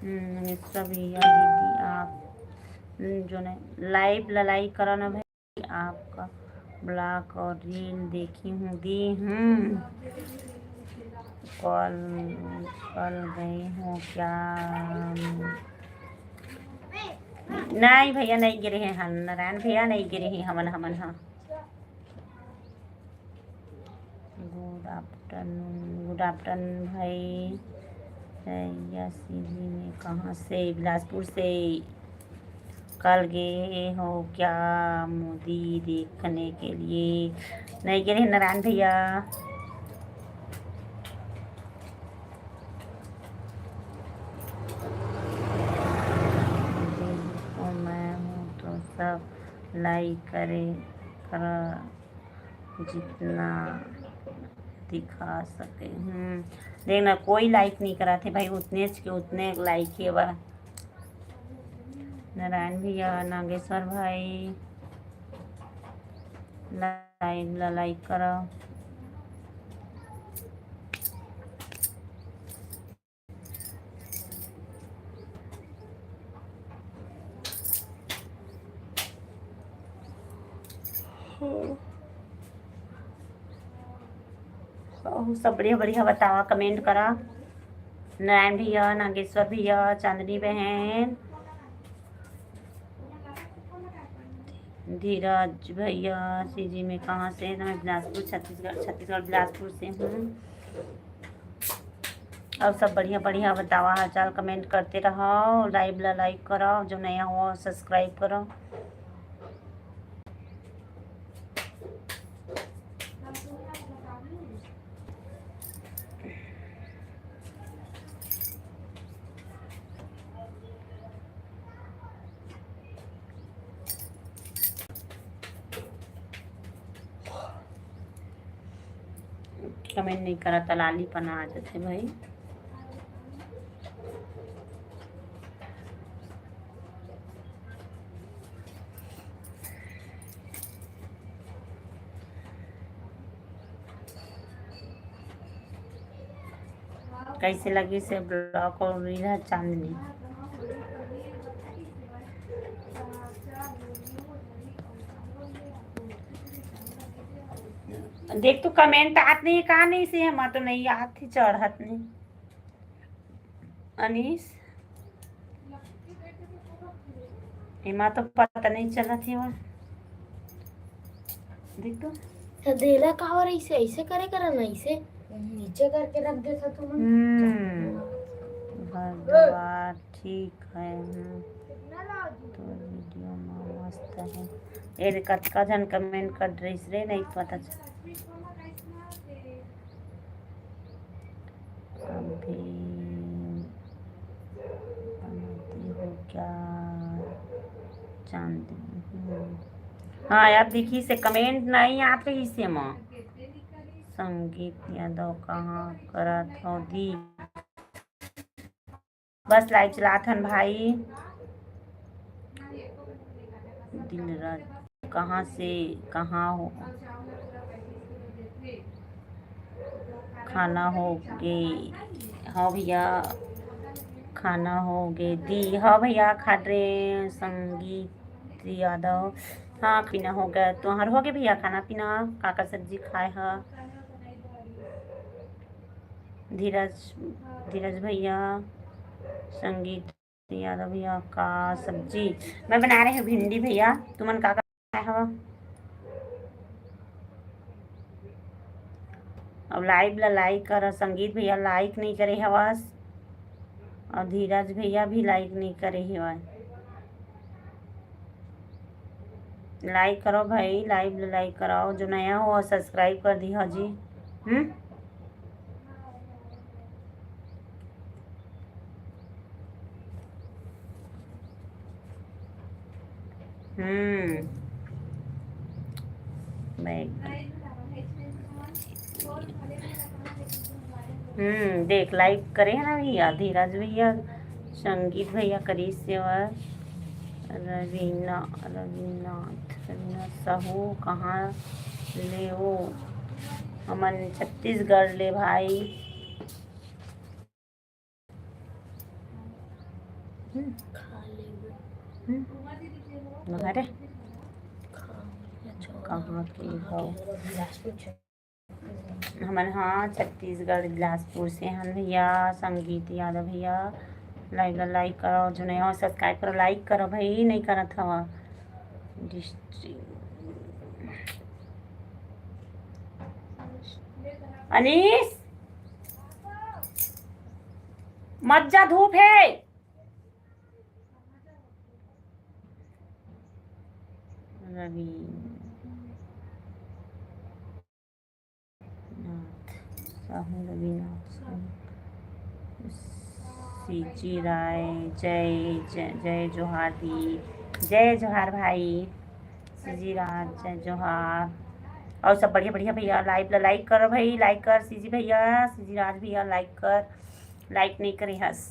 हम्म, सब भैया दीदी आप, हम्म, जो नहीं live ला like करो ना भाई, आपका vlog और reel देखी हूँ दी। हम्म, कल, कल गए हो क्या? नहीं भैया, नहीं गिरे हैं हम, नारायण भैया नहीं गिरे हैं हमन, हमन हाँ। Good afternoon, good afternoon भाई। भैया सीधी में कहाँ से? बिलासपुर से। कल गए हो क्या मोदी देखने के लिए? नहीं गए हैं नारायण भैया। देखो मैं हूँ तो सब like करे, कर जितना दिखा सके। हम्म, देखना कोई like नहीं करा थे भाई, उतने के उतने like हे बा। नारायण भैया, नागेश्वर भाई, live ला like करो। अउ सब बढ़िया बढ़िया बतावा, comment करा। नारायण भैया, नागेश्वर भैया, चांदनी बहन, धीरज भैया, सीधी में कहाँ से? मैं बिलासपुर, छत्तीसगढ़, छत्तीसगढ़ बिलासपुर से हूँ। अउ सब बढ़िया बढ़िया बतावा, हालचाल comment करते रहो, live ला like करो, जो नया हो subscribe करो। Comment नहीं करा त लाली पना आ जाथे भाई। कैसे लगिस हे vlog और reel ह चांदनी? देख तो comment आत नहीं, कहा नहीं से, हम तो नहीं आत ही, चढ़त नहीं। अनीस, एमा तो पता नहीं चलत हे वो। देख तो। तो देला का हो रही से, ऐसे करे करा ना, ऐसे नीचे करके रख देता तू मन। हम्म। घर दुआर ठीक है। हम्म। तो video में मस्त है। ए रे, कतका झन comment कर रहीस रे, नहीं पता चल। अभी बनाती हो क्या चांदनी? हम्म। हाँ यार, देखी से comment नहीं आत रही से माँ। संगीत यादव कहाँ करत हो दी? बस live चलात हन भाई। दिन रात कहाँ से कहाँ हो, खाना हो गे? हाँ भैया, खाना हो गे दी। हाँ भैया, खा रे संगीत यादव। हाँ, पीना हो गया। तुहार हो गे भैया खाना पीना? का का सब्जी खाए ह? धीरज, धीरज भैया, संगीत यादव भैया, का सब्जी? मैं बना रहे हूँ भिंडी भैया। तुमन का का खाए हवा? अब live ला like कर। संगीत भैया like नहीं करे हवस, और धीरज भैया भी like नहीं करे हवय। Like करो भाई, live ला like कराओ, जो नया हो subscribe कर दी जी। हम्म। हम्म। मैं, हम्म, देख, like करे है ना भैया, धीरज भैया, संगीत भैया, करीस सेवा, रवीना, रवीनाथ, रवीना साहू, कहाँ ले वो? हमन छत्तीसगढ़ ले भाई। हम्म। हम्म। अरे, कहाँ के हो? हमन, हाँ, छत्तीसगढ़, बिलासपुर से हन भैया। संगीत यादव भैया, live ला like करो, जो नया हो subscribe करो, like करो भाई, नहीं करत हवा। District अनीस, मत जा, धूप है। रवि नाथ साहू, रविनाथ साहू, सीजी राय, जय, जय, जय जोहार दी, जय जोहार भाई, सीजी राज, जय जोहार। और सब बढ़िया बढ़िया भैया, live ला like करो भाई, like कर सीजी भैया, सीजी राज भैया, like कर, like नहीं करे हस,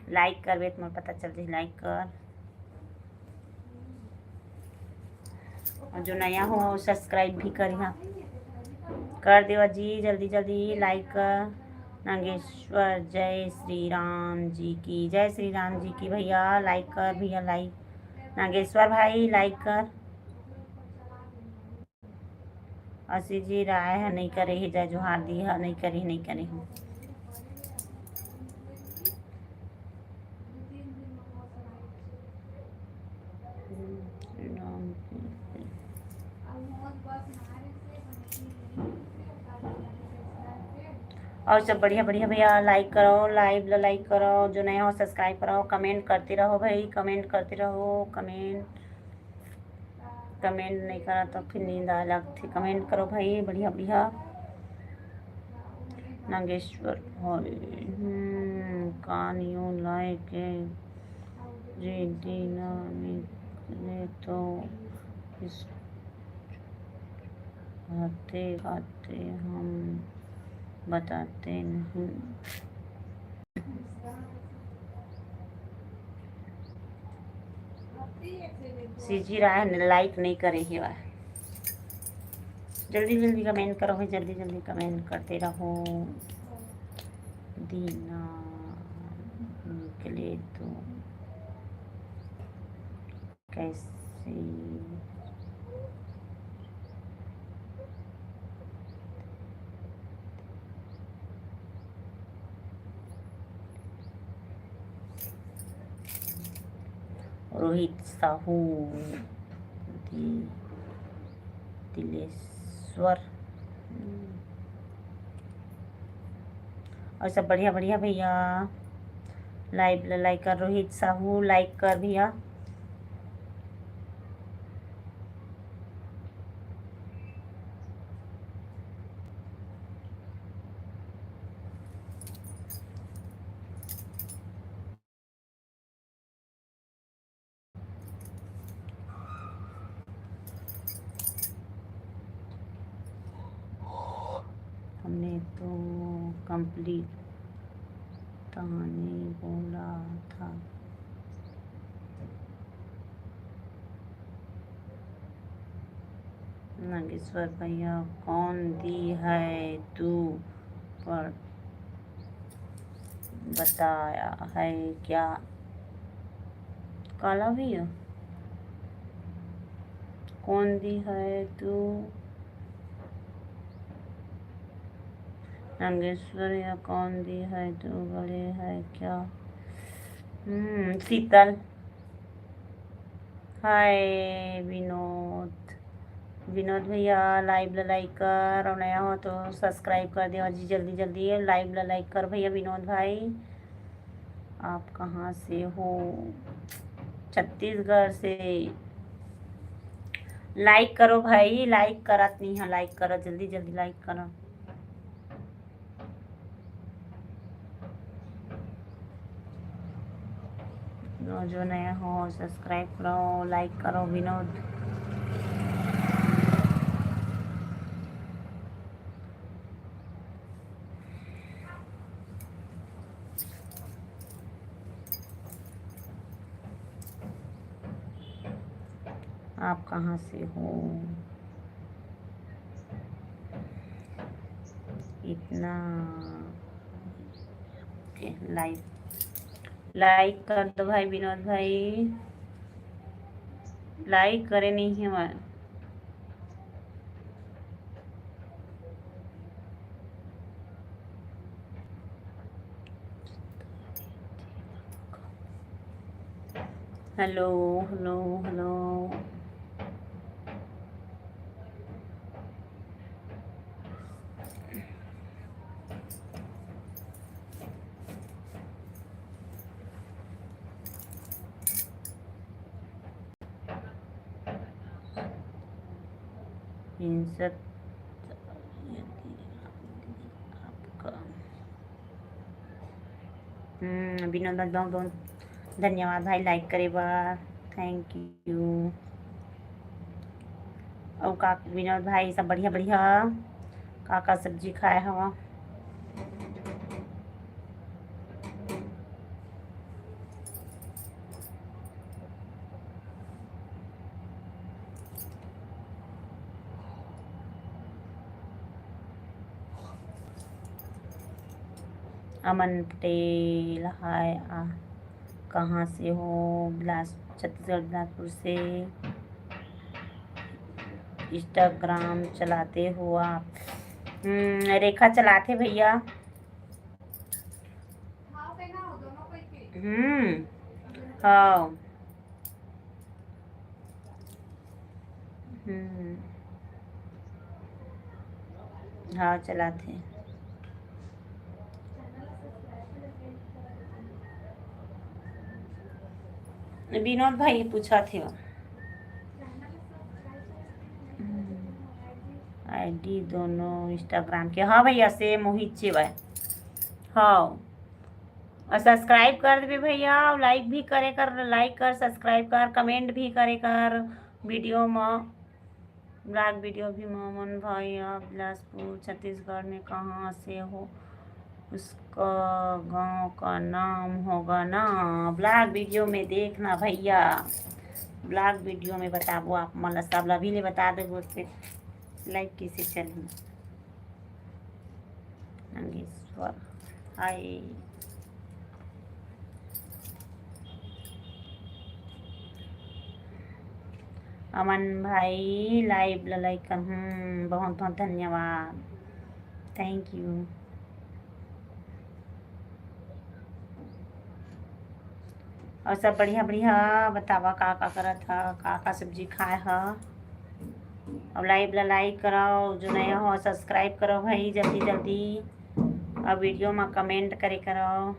like करबे तो मोर पता चल जाही, like कर। और जो नया हो, subscribe भी करिहा, कर देवा जी, जल्दी जल्दी like कर। नागेश्वर, जय श्री राम जी की, जय श्री राम जी की भैया, like कर भैया, like। नागेश्वर भाई, like कर। असी जी राय ह नहीं करे हे, जय जोहार दी ह नहीं करे हे, नहीं करे हे। और सब बढ़िया बढ़िया भैया, like करो, live ला like करो, जो नया हो subscribe करो, comment करते रहो भाई, comment करते रहो, comment, comment नहीं करा तो फिर नींद आ लगथे। Comment करो भाई, बढ़िया बढ़िया। नागेश्वर हॉल, हम्म, कान यू लाए के जी दीना निकले तो इस खाते खाते हम बताते नहीं। सीजी राय ने like नहीं करे हे वा। जल्दी जल्दी comment करो, जल्दी जल्दी comment करते रहो। दीना निकले तो कैसे? रोहित साहू, दि-, दिलेश्वर। और सब बढ़िया बढ़िया भैया, live ला like कर, रोहित साहू like कर भैया। हमने तो complete ताने बोला था। नागेश्वर भैया, कौन दी है तू पर बताया है क्या? काला भैया, कौन दी है तू? नागेश्वर या कौन दी है तू, बड़े है क्या? हम्म, शीतल। हाय विनोद, विनोद भैया, live ला like कर, और नया हो तो subscribe कर देवा जी, जल्दी जल्दी live ला like कर भैया विनोद भाई। आप कहाँ से हो? छत्तीसगढ़ से। Like करो भाई, like करत नहीं है, like करो, जल्दी जल्दी like करो। जो, जो नया हो, subscribe करो, like करो विनोद। आप कहाँ से हो? इतना like, like कर दो भाई विनोद भाई, like करे नहीं है हमारे। Hello, hello, hello। इन सब आपका, हम्म, विनोद, बहुत बहुत धन्यवाद भाई like करे बर, thank you। अउ का विनोद भाई, सब बढ़िया बढ़िया, का का सब्जी खाए हवा? अमन पटेल, हाय, आ, कहाँ से हो? बिलास-, छत्तीसगढ़, बिलासपुर से। Instagram चलाते हो आप? हम्म, रेखा चलाथे भैया। हम्म, हाँ। हम्म। हाँ, चलाथे। विनोद भाई पूछत हे। हम्म। ID दोनों Instagram के। हाँ भैया, same वही चेवा है। हाँ। और subscribe कर देबे भैया, और like भी करे कर, like कर, subscribe कर, comment भी करे कर video म, vlog video भी म। अमन भैया, बिलासपुर, छत्तीसगढ़ में कहाँ से हो? उसका गांव का नाम होगा ना, vlog video में देखना भैया, vlog video में बताबो आप मन ला, सब ला अभी ले बता देबो, से live कैसे चलही। नागेश्वर, हाय। अमन भाई, live ला like कर, हम्म, बहुत बहुत धन्यवाद, thank you। और सब बढ़िया बढ़िया बतावा, का का करत ह, का का सब्जी खाए ह। अब live ला like करव, जो नया हो subscribe करव भाई, जल्दी जल्दी। अब video मा comment करे करव।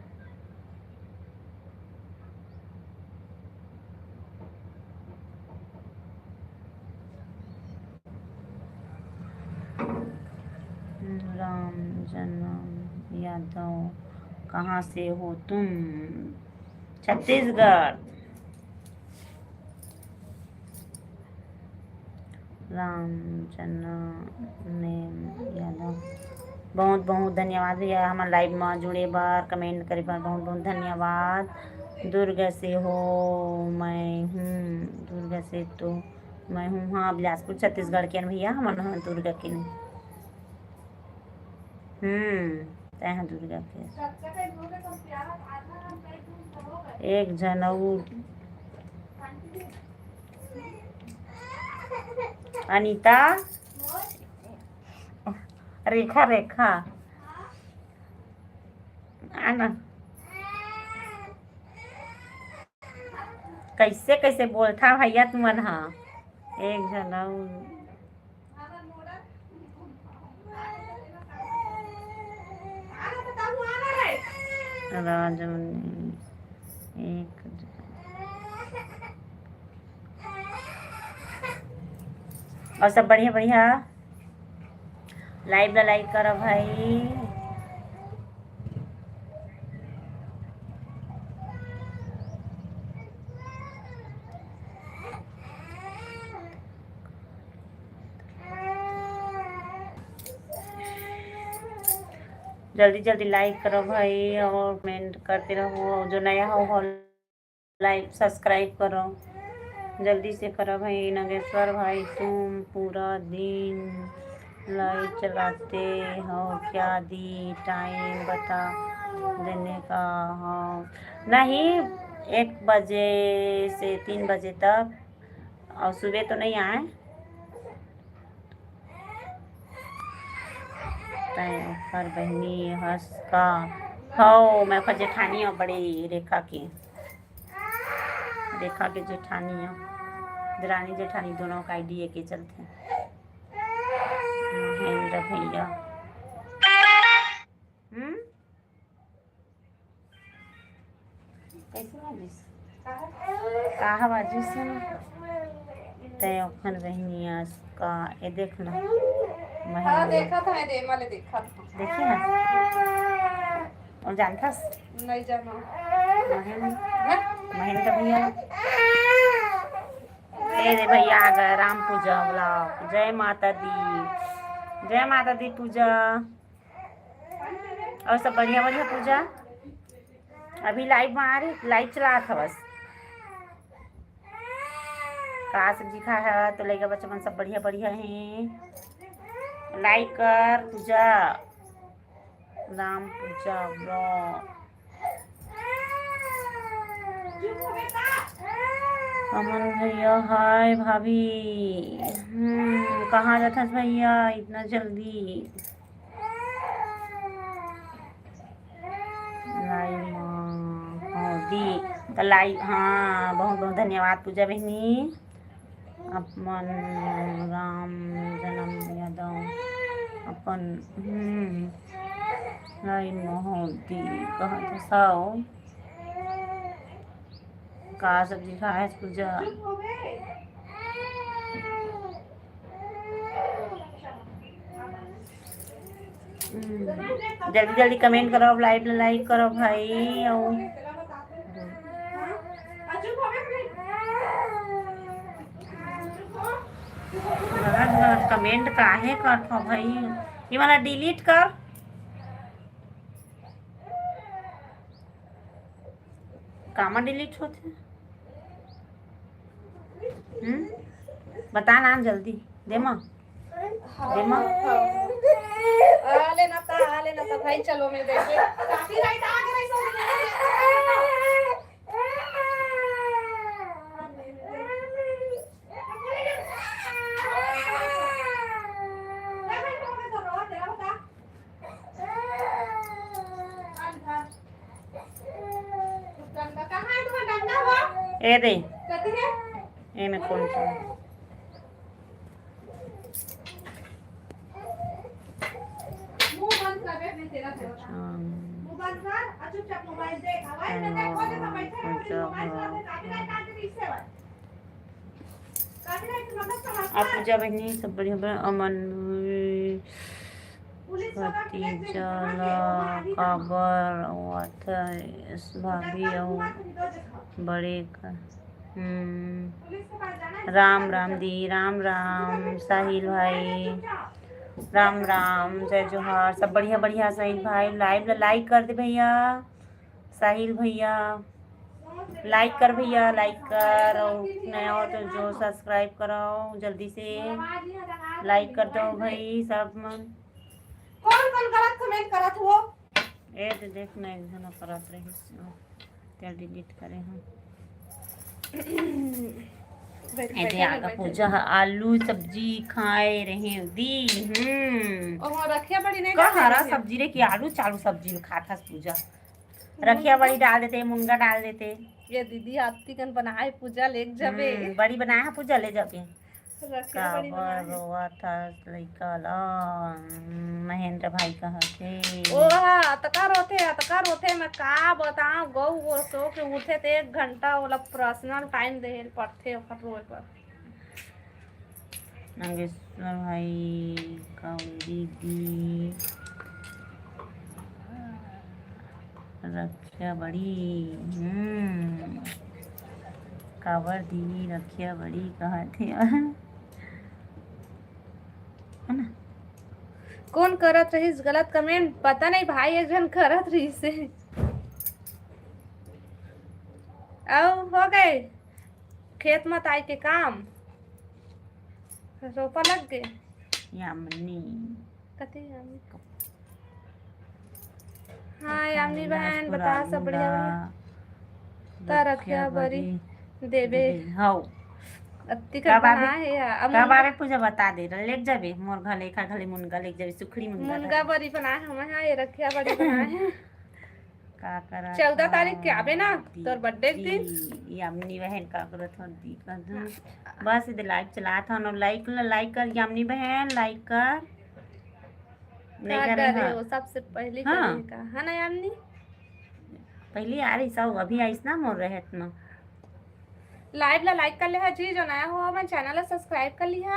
राम जनम यादव, कहाँ से हो तुम? छत्तीसगढ़। राम जनम यादव, बहुत बहुत धन्यवाद भैया, हमर live मा जुड़े बर, comment करे बर बहुत बहुत धन्यवाद। दुर्ग से हो? मैं हूँ दुर्ग से तो मैं हूँ, हाँ, बिलासपुर छत्तीसगढ़ के हन भैया, हमन ह दुर्ग के नहीं। हम्म, तै ह दुर्ग के। एक झन अउ अनिता, रेखा, रेखा, आना। कैसे कैसे बोलथा भैया तुमन ह? एक झन अउ राजमनी, एक और सब बढ़िया बढ़िया। Live ला like करो भाई। जल्दी जल्दी like करो भाई और comment करते रहो। जो नया हो, हो like subscribe करो, जल्दी से करो भाई। नागेश्वर भाई, तुम पूरा दिन live चलाते हो क्या दी? Time बता देने का हो। नहीं, एक बजे से तीन बजे तक, और सुबह तो नहीं आए। तैं ओखर बहिनी हस का? हव, मैं ओखर जेठानी हव बड़े रेखा के। रेखा के जेठानी हव। देरानी जेठानी दोनों का ID एके चलथे। महेंद्र भैया। हम्म? कैसे बाजिस? का बाजिस ना? तैं ओखर बहिनी अस का? ए देख ना। हाँ, महेंद्र। देखत हँव, ए दे, एमा ले देखत हँव। देखे ना? अउ जानथस? नहीं जानो। महेंद्र। हैं? महेंद्र भैया। ए रे भैया आ गए, राम पूजा vlog। जय माता दी। जय माता दी पूजा। और सब बढ़िया बढ़िया पूजा। अभी live में आ रही, live चलात हवस। का सब्जी खाए ह? तो लइका बच्चा मन सब बढ़िया बढ़िया हे। Like कर पूजा, राम पूजा vlog। अमन भैया, हाय भाभी। हम्म, कहाँ जाथस भैया इतना जल्दी? Live म, हाँ, दी, त live, हाँ, बहुत बहुत धन्यवाद पूजा बहिनी। अपन राम जनम यादव, अपन, हम्म, live म हो दी, कहत हस। का सब्जी खाए हस पूजा? हम्म, जल्दी जल्दी comment करो, live ला like करो भाई। अउ गलत गलत comment काहे करथो भाई? ये वाला delete कर। कामा delete होथे? हम्म? बता ना जल्दी। दे माँ। दे माँ। आ, ले ना, ता आ लेना तो भाई, चलो मैं देखे। काफी राइट आ गए सब। ए दे, ए में कौन सा? मुंह बंद कर बे, मैं तेरा से बता। अच्छा। मुंह बंद कर और चुपचाप मोबाइल देख। हवाई में देख, खोल के बैठे रहो, मोबाइल चलाते, काफी राइट आ गए इससे। आप पूजा बहिनी सब बढ़िया बा। अमन भतीजा ला काबर आवत है भाभी अउ बड़े का। हम्म। राम राम दी, राम राम साहिल भाई, राम राम, जय जोहार। सब बढ़िया बढ़िया साहिल भाई, लाइव ला लाइक कर दे भैया। साहिल भैया, लाइक कर भैया, लाइक कर, और नया हो तो जो सब्सक्राइब कराओ जल्दी से, लाइक कर दो भाई सब मन। कौन कौन गलत कमेंट करत हो? ए तो देख ना, एक जना करत रहिस, तेल डिलीट करे हम। ए दे आगा पूजा ह आलू सब्जी खाए रहे दी। हम्म। ओहो, रखिया बड़ी नहीं का डाले हरा थे। सब्जी रे कि आलू चालू सब्जी में खात हस पूजा। रखिया बड़ी डाल देते, मुनगा डाल देते। ये दीदी आती कन बनाए पूजा ले जाबे। हम्म, बड़ी बनाए है पूजा ले जाबे। रखिया बड़ी बनाए काबर है। रोवत हस लइका ला? महेंद्र भाई कहत हे। ओ हा, अतका रोथे, अतका रोथे, मैं का बताऊं, गऊ वो सो के उठे ते एक घंटा ओला पर्सनल टाइम देहे ल पड़थे ओकर रोए बर। नागेश्वर भाई, कावेरी दी, रखिया बड़ी, हम्म, काबर दी रखिया बड़ी कहत हे। है ना? कौन करत रहिस गलत कमेंट? पता नहीं भाई, एक झन करत रहिस हे। अउ हो गए खेत म ताई के काम, रोपा लग गए। यामिनी। कते यामिनी? हाँ, यामिनी बहन, बता, सब बढ़िया, बढ़िया। त रखिया बरी देबे। हौ। अत्ती का कर बाबे, बनाए हे, अब का मुनगा बाबे पूजा बता दे, लेके जाबे मोर घर, एखर घले मुनगा लेके जाबे, सुखड़ी मुनगा मुनगा धरे। बरी बनाए हम, हाँ, ये रखिया बरी बनाए हे। का करा चौदह तारीख के आबे ना, दीदी, तोर बर्थडे के दिन। यामिनी बहन का करत हन दी कर दू। हाँ। बस इधर लाइव चलात हन, लाइक, लाइक कर यामिनी बहन, लाइक कर। नहीं का करे करे हन। हो, सबसे पहली हाँ। करे का, है ना यामिनी? पहली आ रही सब, अभी आइस ना मोर रहत ना। लाइव ला लाइक कर ले हा जी, जो नया हो हमर चैनल ला सब्सक्राइब कर लिहा।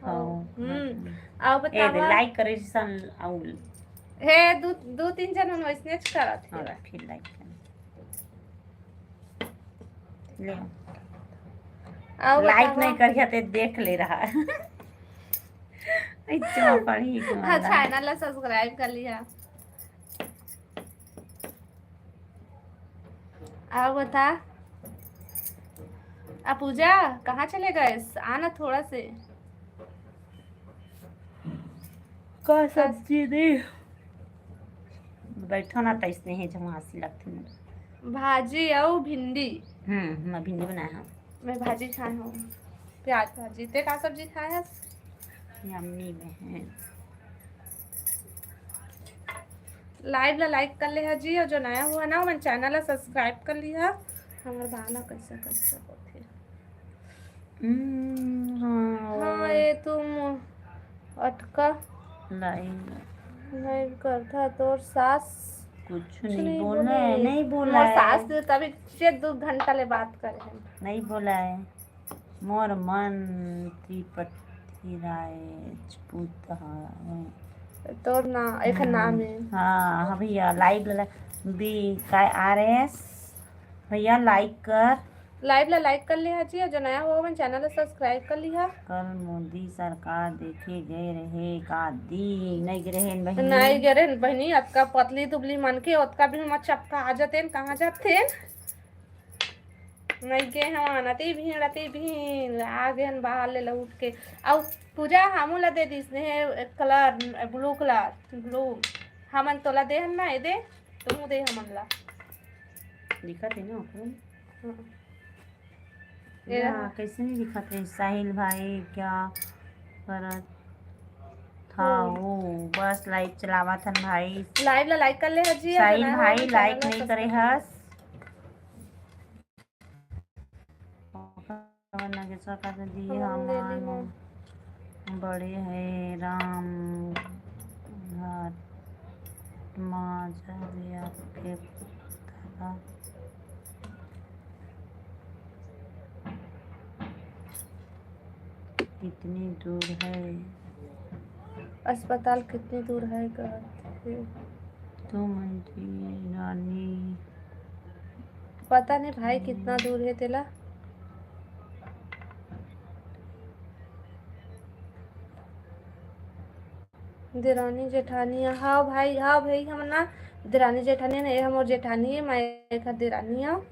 हाँ, हम्म। हाँ। आओ ए दे, बतावा। लाइक करे सन, आउ। हे, दू, दू तीन जन मन वैसने च करत हे। हाँ, फिर लाइक कर। ले। आओ लाइक बतावा। नहीं करिया ते देख ले रहा। इच्छा पड़ी हाँ, तुम्हारा। चैनल ला सब्सक्राइब कर लिहा। अउ बता, आ पूजा कहाँ चले गए? आना थोड़ा से। का सब्जी दे? बैठो ना, तैसने हे जब हंसी लगती है। भाजी अउ भिंडी। हम्म, मैं भिंडी बनाया हूँ। मैं भाजी खाए हूँ, प्याज भाजी। ते का सब्जी खाए हस? यामिनी बहन। लाइव ला लाइक कर ले हा जी, और जो नया हुआ ना, मन चैनल ला सब्सक्राइब कर लिहा। हमर गाना कैसे कैसे होथे। हम्म, हाँ, हाँ, वो ये तुम अटका लाइव। लाइव करथा, तोर सास कुछ कुछ नहीं नहीं बोले, बोले। नहीं बोला मोर है। सास से तभी से दू घंटा ले बात करे हैं। नहीं बोला है। मोर मन त्रिपति राय पूत है। तोर ना, एक हम्म, नाम है। हाँ, हाँ भैया, लाइव ला, बी, काय आर एस, भैया, लाइक कर। लाइव ला लाइक कर ले हा जी, और जो नया हो, मन चैनल ला सब्सक्राइब कर लिहा। कल मोदी सरकार देखे गए रहे का दी? नहीं गए रहे बहिनी। नहीं गए रहे बहिनी, अतका पतली दुबली मन के, ओतका भी मत चपका आ जाते, कहाँ जाते? नहीं गे हवन, अति भीड़, अति भीड़। आ गे हन बाहर ले लौट के। अउ पूजा हमू ला दे दिस ने कलर, ब्लू कलर, ब्लू। हमन तोला दे हन ना, ए दे, तुहू दे हमन ला। दिखत हे ना ओकरे? हाँ। ये ना, रहा। कैसे नहीं दिखत हे? साहिल भाई क्या करत था? हाँ। वो बस लाइव चलावत हन भाई। लाइव ला लाइक कर ले हस जी, साहिल अगर नया भाई हो, लाइक चैनल ला नहीं करे सब्सक्राइब। हस। नागेश्वर का तो दी हमन ले ली हमार। बड़े है राम घाट मा जब आपके धागा कितनी दूर है? अस्पताल कितनी दूर है कहत हे? तुम जी रानी। पता नहीं भाई कितना दूर है तेला। देरानी जेठानी, हाँ भाई, हाँ भाई, हमन ना देरानी जेठानी ना, ये हमर जेठानी है, मैं एक देरानी हूँ।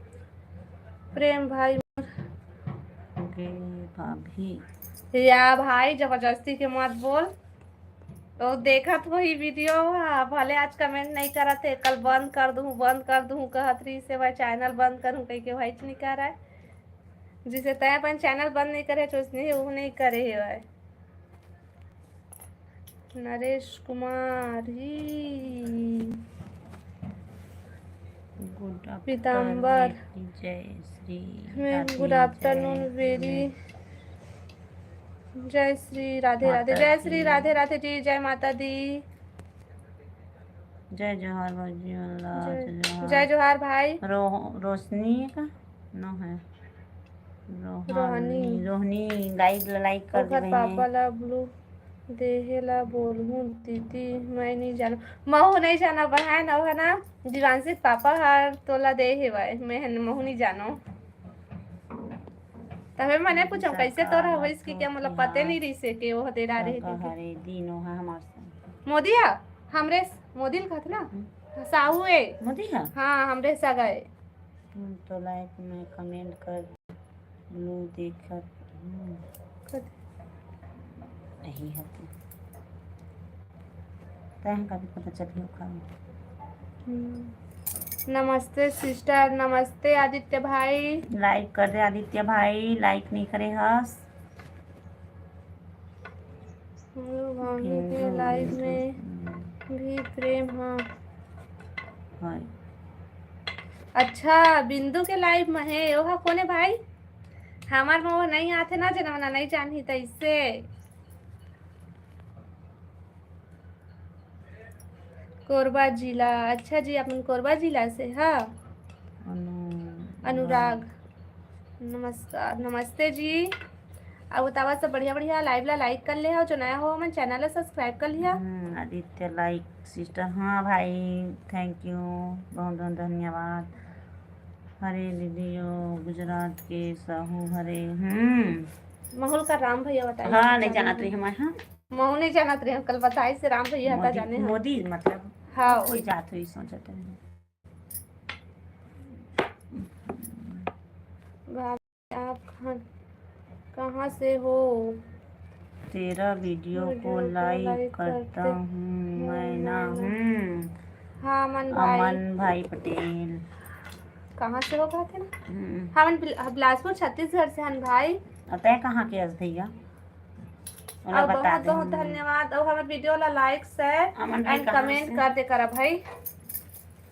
प्रेम भाई। गे भाभी। या भाई, जबरदस्ती के मत बोल। तो देखत वही वीडियो हा, भले आज कमेंट नहीं करत है, कल बंद कर दूँ, बंद कर दूँ कहत रही से भाई, चैनल बंद करूँ कह के भाई नहीं कर रहा है। जिसे तय अपन चैनल बंद नहीं करे, चोसनी है, वो नहीं करे है भाई। नरेश कुमार ही। Good पीताम्बर। Afternoon, जय श्री मैम, राधे, good afternoon, जय very। जय श्री राधे राधे, माता जय श्री दी। राधे राधे जी, जय माता दी। जय जोहार भौजी मन ला, जय, जय जोहार। जय जोहार भाई। रो-, रोशनी का नो है। रोहानी, रोहानी। रोहिणी, लाइव ला लाइक कर ओकर देबे। पापा ला ब्लू देहे ला बोलहूँ दीदी, मैं नहीं जानो। महू नहीं जाना बहन, अउ है ना, जीवांशी के पापा हर तोला दे हेवय, मैं हन, महू नहीं जानो। तबे मने पूछम, कैसे तोर हवइस कि क्या, मतलब, पते नहीं रहिसे के वो दे डारे हे का कहिके। हरे दिन ओहा हमार संग। मोदी हा? हमरे स-, मोदी ल कहत ना? हम्म। साहू ए। मोदी हा? हाँ, हमरे सगा ए। हम्म, तो लाइक में कमेंट कर। ब्लू देखत, हम्म। कत- यही है तो। तैं का भी पता चली ओखा। हम्म। नमस्ते सिस्टर, नमस्ते आदित्य भाई। लाइक कर दे आदित्य भाई, लाइक नहीं करे हस। हम लोग भाभी के बिंदु, लाइव बिंदु, में हम्म। भी प्रेम, हाँ। हाय। अच्छा, बिंदु के लाइव में है, ओहा कोने भाई? हमार में वो नहीं आथे ना, जना मना नहीं जानही तैसे। कोरबा जिला, अच्छा जी, आप मन कोरबा जिला से, हाँ? अनु-, अनुराग। नमस्कार, नमस्ते जी। अउ बतावा सब बढ़िया बढ़िया, लाइव ला लाइक कर ले हव, जो नया हो हमन चैनल ला सब्सक्राइब कर लिहा। हम्म, आदित्य लाइक सिस्टर, हाँ भाई, thank you, बहुत बहुत धन्यवाद। हरे दीदी, ओ गुजरात के साहू हरे, हम्म। महू ल का राम भैया बताए हाँ, नहीं जानत रही हमारे, हाँ। महू नहीं जानत रहे, कल बताए से राम भैया हता मोदी, जाने हम। मोदी मतलब हाँ। कोई जात हुई सोचत रहे। भाभी, आप कहाँ, कहाँ से हो? तेरा वीडियो को वीडियो को लाइक लाइक करता करते हूँ मैं ना। हूँ। हाँ, अमन भाई। अमन भाई पटेल। कहाँ से हो कहते ना? हम्म। हाँ, मन बिल-, बिलासपुर, छत्तीसगढ़ से हन भाई। अउ तय कहाँ के हस भैया? ओला और बता बहुत, दे। बहुत धन्यवाद। और हमारे वीडियो ला लाइक, शेयर अमन भाई एंड कहाँ कमेंट से? कर दे करा भाई।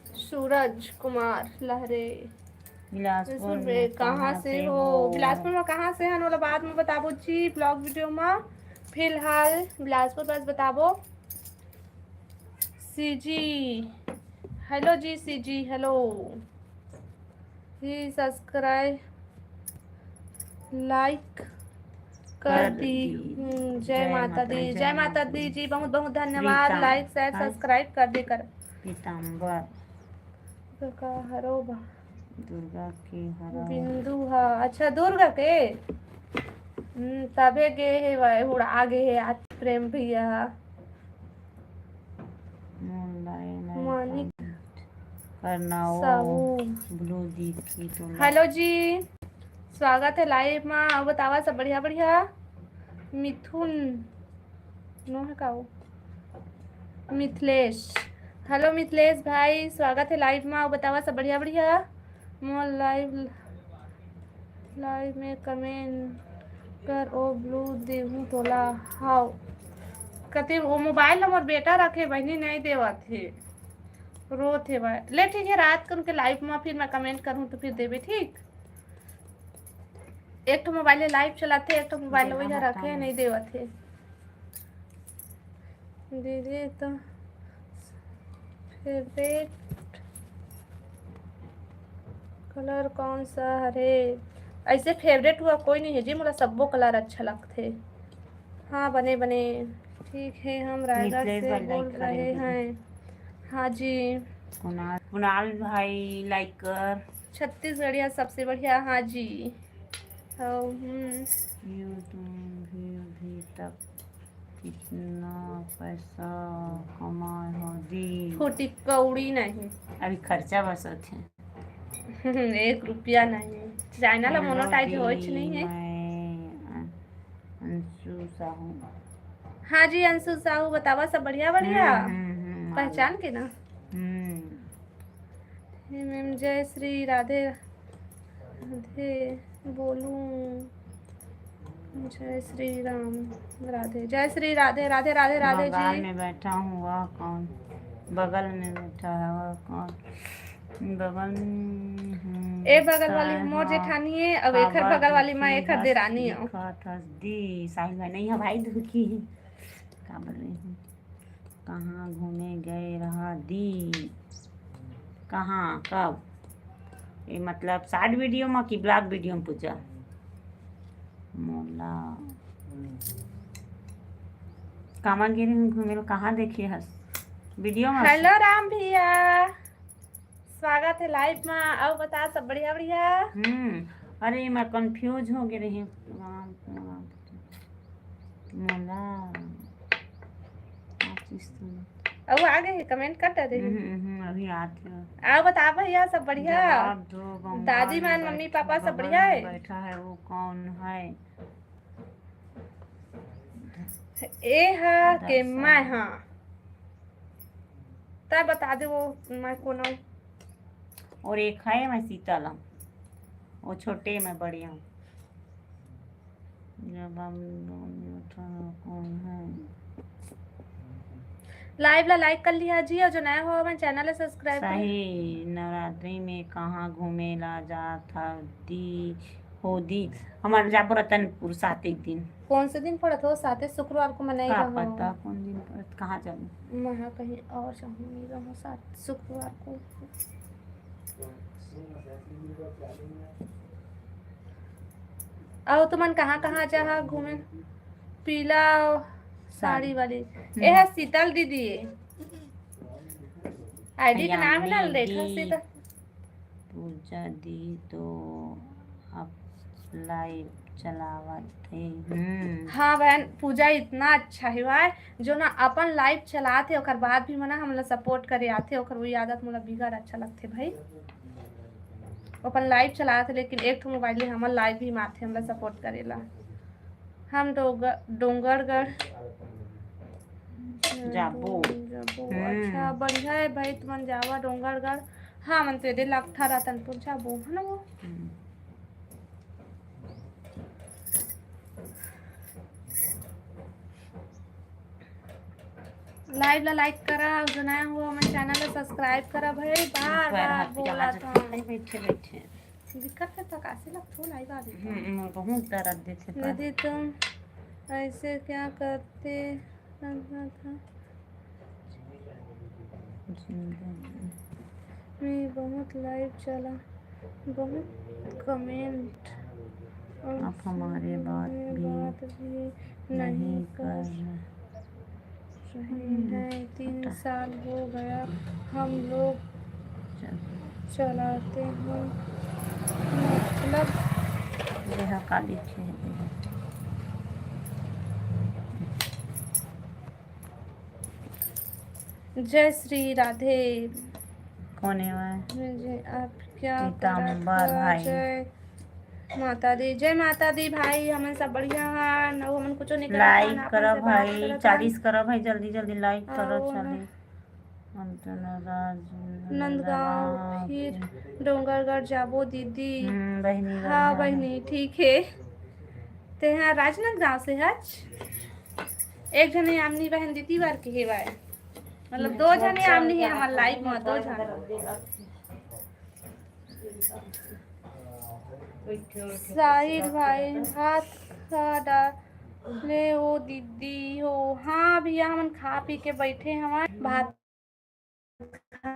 सूरज कुमार लहरे। बिलासपुर बिलासपुर में में कहाँ कहाँ से से हो? हो? बिलासपुर में कहाँ से हन, ओला बाद में बताबो जी, ब्लॉग वीडियो में। फिलहाल बिलासपुर बस बताबो। सीजी, हेलो जी, सीजी, हेलो। ही सब्सक्राइब, लाइक कर कर दी। दी। हम्म, जय जय माता माता दी, दी, जय जय माता माता दी दी। जी, बहुत बहुत धन्यवाद। पीताम-, लाइक, शेयर, हाँ। सब्सक्राइब कर दे कर। पीताम्बर। का हरो बा? दुर्गा के हरो। बिंदु हा, अच्छा, दुर्गा के? हम्म, तबे गे हे, वह उड़ा गे हे आज प्रेम भैया। मोर लाइन मानिक कमेंट करना ओ साहू। ब्लू दीदी तो हेलो जी। स्वागत है लाइव मा। अउ बतावा सब बढ़िया बढ़िया। मिथुन नो है का वो? मिथलेश, हेलो मिथलेश भाई, स्वागत है लाइव मा। अउ बतावा सब बढ़िया बढ़िया। मोर लाइव, लाइव में कमेंट कर ओ ब्लू देहूं तोला। हाव कते वो मोबाइल ला मोर बेटा रखे बहिनी, नहीं देवत हे, रोत हे भाई। ले ठीक है, रात कन के लाइव मा फिर मैं कमेंट करूँ तो फिर देबे, ठीक। एक ठो मोबाइल ले लाइव चलाथे, एक ठो मोबाइल वही रखे, नहीं देवत हे। दीदी तो फेवरेट कलर कौन सा हरे? ऐसे फेवरेट हुआ कोई नहीं है जी, मोला सब्बो कलर अच्छा लगथे। हाँ बने बने। ठीक है, हम रायगढ़ से बोल रहे हैं। हाँ जी। कुणाल, कुणाल भाई लाइक कर। छत्तीसगढ़िया सबसे बढ़िया। हाँ जी। हम्म। YouTube भी अभी तक कितना पैसा कमाए हो दी? फूटी कौड़ी नहीं। अभी खर्चा बसत है। एक रुपया नहीं। चैनल मोनेटाइज होइच नहीं है। अंशु साहू। हाँ जी अंशु साहू, बतावा सब बढ़िया बढ़िया। हम्म, हम्म, हम्म, पहचान के ना। हम्म। हे मैम, जय श्री राधे राधे बोलूं। जय श्री राम। राधे, जय श्री राधे, राधे राधे राधे जी। मकान में बैठा हूँ, वह कौन? बगल में बैठा है, वह कौन? बगल में, हम्म, ए बगल वाली मोर जेठानी है, अब एकर बगल वाली माँ एकर देरानी है। दी साहिल भाई नहीं है भाई, दुखी का बोल रही हूँ। कहाँ घूमे गए रहा दी? कहाँ, कब? ये मतलब शॉर्ट वीडियो में कि ब्लॉग वीडियो में पूछा? मोला कामा गिरी में घूमे ला कहाँ देखे हस? वीडियो में। हेलो राम भैया, स्वागत है लाइव में। अउ बता सब बढ़िया बढ़िया। हम्म। अरे मैं कंफ्यूज हो गए रही। मोला अउ आगे कमेंट कर दे। हम्म, हम्म, अभी आते हैं। अउ बता भैया सब बढ़िया? दादी मान मम्मी पापा सब बढ़िया है? बैठा है वो कौन है? ए हा के मैं हाँ। तै बता दे वो मैं कौन हूँ। और एक है मैं शीतल हूँ, वो छोटे मैं बड़ी हूँ। जब हम दोनों कौन है? लाइव ला लाइक कर लिहा जी, और जो नया हो मैं चैनल ला सब्सक्राइब कर। सही, नवरात्रि में कहाँ घूमे ला जात हव दी हो दी? हमार जाबो रतनपुर सात एक दिन। कौन से दिन पड़त हो? साते शुक्रवार को मनाई का पता कौन दिन पड़त, कहाँ जाऊँ? मैं कहीं और जाऊँ, नहीं रहूँ सात शुक्रवार को। अउ तुमन कहाँ कहाँ जाहा घूमे? पीला साड़ी वाली। हम्म। ए है शीतल दीदी। आईडी के नाम है ना, देखा शीतल। पूजा दी तो आप लाइव चलावत है। हम्म। हाँ बहन, पूजा इतना अच्छा है भाई, जो ना अपन लाइव चलात है, ओकर बाद भी मना हमला सपोर्ट करे आथे, ओकर वही आदत मोला बिगर अच्छा लगथे भाई। अपन लाइव चलात है, लेकिन एक ठो मोबाइल ले हमर लाइव भी मारथे, हमला सपोर्ट करेला। हम डोंगर-, डोंगरगढ़ जाबो। जाबो। हम्म। अच्छा, बढ़िया है भाई, तुमन जावा डोंगरगढ़। हाँ, मन तो एदे लगथा रतनपुर जाबो, है ना वो? हम्म। लाइव ला लाइक करा, अउ जो नया हो हमर चैनल ला सब्सक्राइब करा भाई। बार बार बोला था। बैठे बैठे दिक्कत है तो कासे लगथो लाइव आ जाता। हम्म, बहुत दर्द देथे पर। दीदी तुम ऐसे क्या करते? मैं बहुत लाइव चला, बहुत कमेंट और आप हमारे बात भी नहीं कर रहे हैं। तीन साल हो गया हम लोग चलाते हैं, मतलब। जय श्री राधे। कौन है वह? आप क्या पीताम्बर भाई। जय माता दी, जय माता दी भाई, हमन सब बढ़िया हन, अउ हमन कुछो नहीं करत हन, like आपन करो से बात भाई, करत हन। चालीस करो भाई, जल्दी जल्दी like करो, अउ चले। हम तो नाराज, नंदगांव, फिर डोंगरगढ़ जाबो दीदी। हम्म, बहिनी, हाँ बढ़िया। बहिनी, ठीक है। ते हाँ राजनांदगांव से हच? एक जने यामिनी बहन दीदी बार के हेवाय, मतलब दो जने यामिनी है हमार live में, दो जने। साहिल भाई, भात खा डाले ओ दीदी हो। हाँ भैया, हमन खा पी के बैठे हवन, भात खा।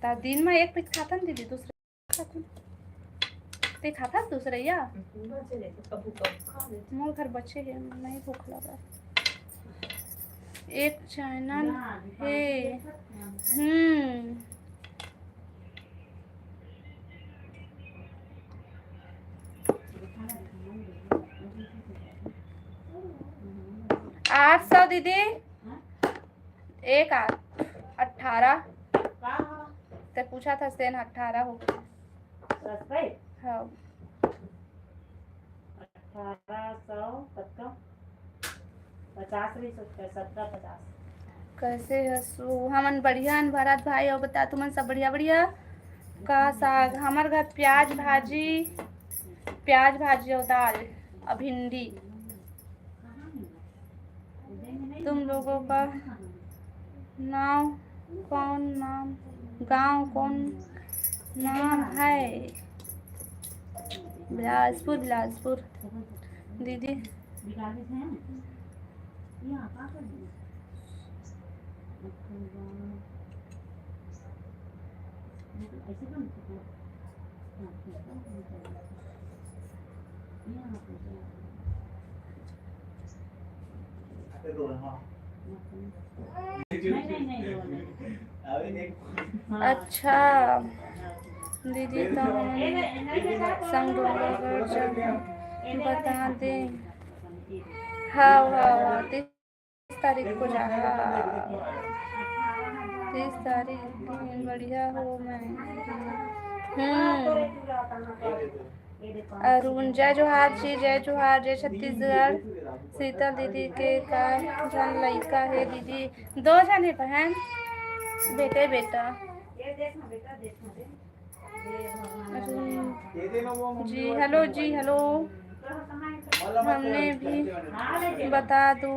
त दिन में एक पीस खाथन दीदी, दूसरे खाथन। ते खाथस दूसरे या? मोर घर बचे हे, नहीं भूख लगा। एक channel हे। हम्म। आठ सौ दीदी, एक आठ, अठारह। ते पूछा था सेन अठारह हो गया। हाँ। अठारह सौ कतका? पचास रही सकता है, सत्रह पचास। कैसे हसु? हमन बढ़िया हन भरत भाई, अउ बता तुमन सब बढ़िया, बढ़िया? का साग? हमर घर प्याज भाजी, प्याज भाजी अउ दाल अउ भिंडी। तुम लोगों का नाम कौन नाम, गांव कौन नाम है? बिलासपुर, बिलासपुर। दीदी। अच्छा दीदी, तो हम संग डोंगरगढ़ जगह बता दें। हाँ, हाँ, हाँ, तीस तारीख को जा, हाँ, तीस तारीख दिन बढ़िया हो मैं। हम्म। अरुण, जय जोहार जी, जय जोहार, जय छत्तीसगढ़। शीतल दीदी के का झन लइका हे दीदी? दो झन हे बहन, बेटे बेटा। अरुण जी, hello जी, hello। हमने भी बता दो,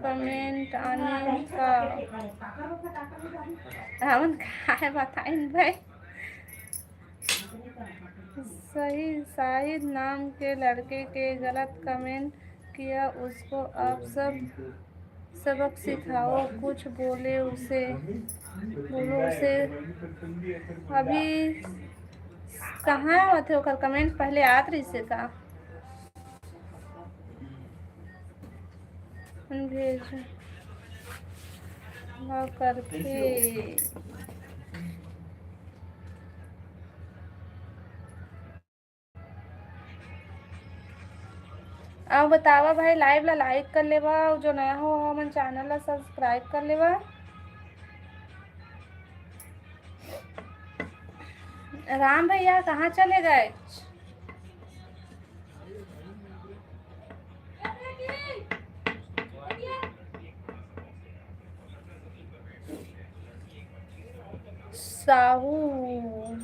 comment आने का। हमन काय बताइन भाई? सही, शाहिद नाम के लड़के के गलत comment किया, उसको आप सब सबक सिखाओ, कुछ बोले उसे, बोलो उसे। अभी कहाँ होथे ओकर comment? पहले आत रहिसे का? भेज ना करथे। अउ बतावा भाई, live ला like कर लेवा, अउ जो नया हो हमन channel ला subscribe कर लेवा। राम भैया कहाँ चले गए? साहू,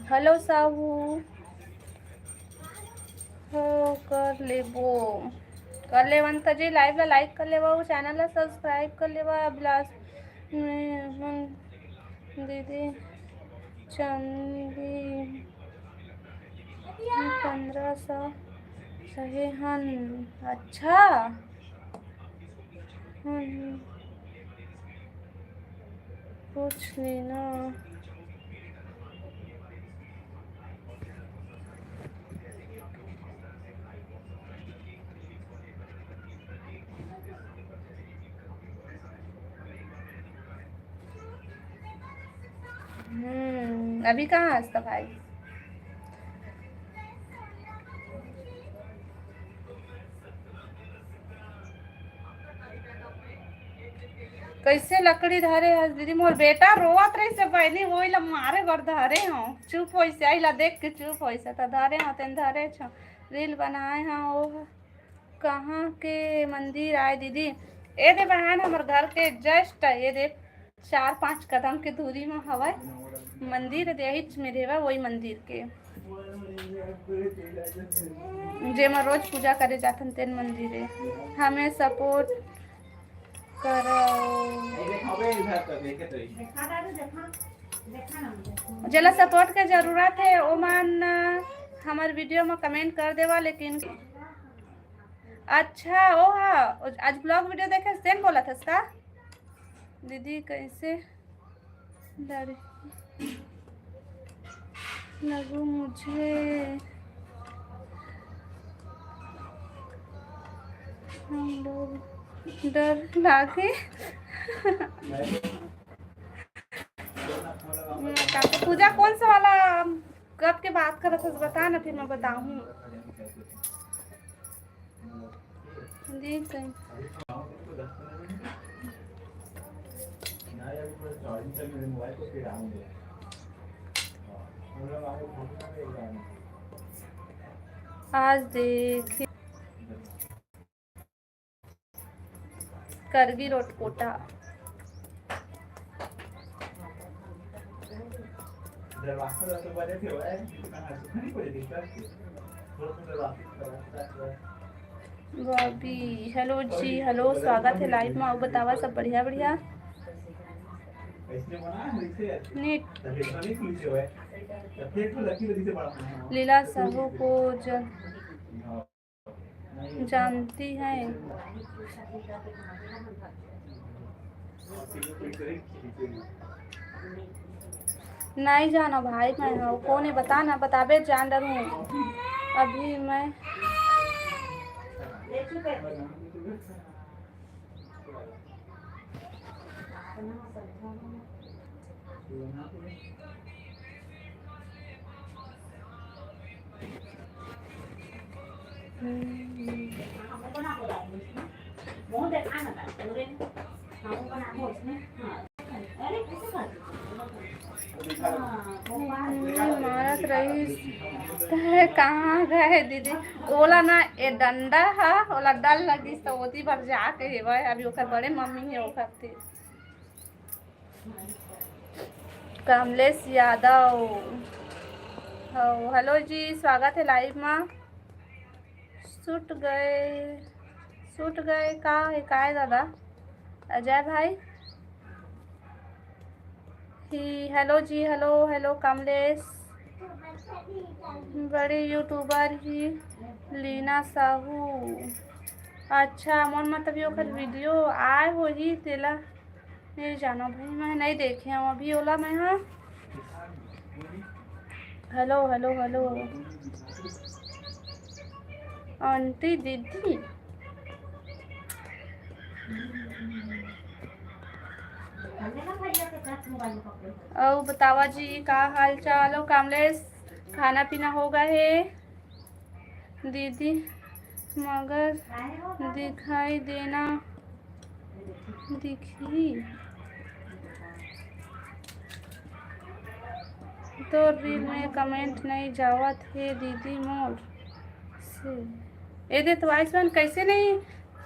hello साहू। हो, कर लेबो, कर लेवन त जी। Live ला like कर लेवा, channel ला subscribe कर लेवा। अभिलाष में हम दीदी चंदी पंद्रह सौ सहे हन। अच्छा। हम्म। पूछ लेना। हम्म, अभी कहाँ हस त भाई? कैसे लकड़ी धरे हस दीदी? मोर बेटा रोवत रहिसे बहिनी, वही ला मारे बर धरे हूँ। चुप होइसे, आई ला देख के चुप होइसे, त धरे हूँ, तेन धरे छो। रील बनाए हूँ, ओह कहाँ के मंदिर आए दीदी? ए दे बहन, हमर घर के just ए दे चार पाँच कदम के दूरी म हवय मंदिर, देहिच में देवा, वही मंदिर के, जेमा रोज पूजा करे जाथन, तेन मंदिर हे। हमें support करो। जेला support के जरूरत हे, ओमन हमर video म comment कर देवा। लेकिन अच्छा, ओ हा, आज vlog video देखे, तेन बोलत हस का? दीदी, कैसे डर लगू मुझे, हम लोग डर लागे। पूजा, कौन सा वाला, कब के बात करत हस, बता ना, फिर मैं बताहूँ। देख कहीं। आज देख करगी रोड कोटा। बॉबी, hello जी, hello, स्वागत हे live में। अउ बतावा, सब बढ़िया, बढ़िया? नीट। लीला साहू को जन जानती है। नहीं जानो भाई, मैं हूँ कौन है, बता ना, बताबे जान डरूँ अभी मैं। मारत रहिस, कहे, "कहाँ गए दीदी?" ओला ना, ए डंडा हा, ओला डर लगिस, त ओती बर जाके हेवय। अभी ओकर बड़े मम्मी हे, ओकर तीर। कमलेश यादव। हो, hello जी, स्वागत हे live मा। छूट गए, छूट गए का हे, काय दादा? अजय भाई ही, hello जी, hello, hello कमलेश। बड़ी YouTuber ही लीना साहू। अच्छा, मोर मतलब ये ओकर video आए होही, तेला नहीं जानो भाई, मैं नहीं देखे हूँ अभी ओला मैं। हाँ, hello, hello, hello। आंटी दीदी। अउ बतावा जी, का हाल चाल? अउ कमलेश, खाना पीना हो गए हे? दीदी, मगर दिखाई देना दिखही। तोर reel में comment नहीं जावत हे दीदी मोर से। ए दे तो आयुष्मान कैसे नहीं,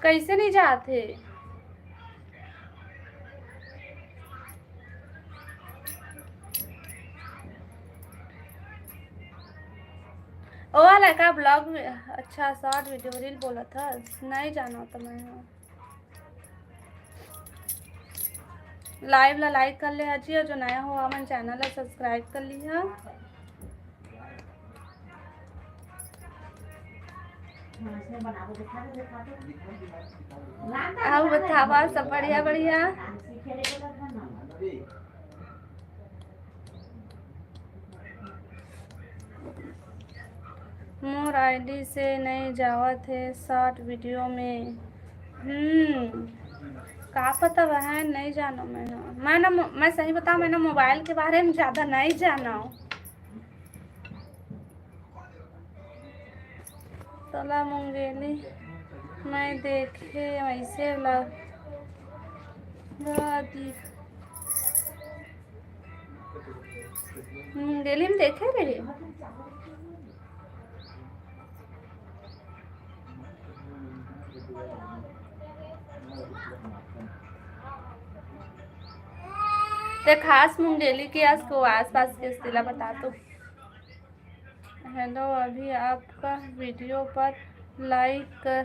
कैसे नहीं जात हे? ओ वाला का vlog में, अच्छा, short video reel बोला था, नहीं जाना तो मैं। हाँ, live ला like कर ले हजी, और जो नया हो हमन channel ला subscribe कर लिहा। अउ बतावा, सब बढ़िया, बढ़िया? मोर ID से नहीं जावत हे short video में। हम्म, का पता बहन, नहीं जानो मैं ना। मैं ना मो-, मैं सही बताऊँ, मैं ना mobile के बारे में ज़्यादा नहीं जानो। तोला मुंगेली मैं देखे वैसे लग शादी मुंगेली में देखे रहे। ते खास मुंगेली के आस को आसपास के जिला बता तो। हेलो, अभी आपका वीडियो पर लाइक कर,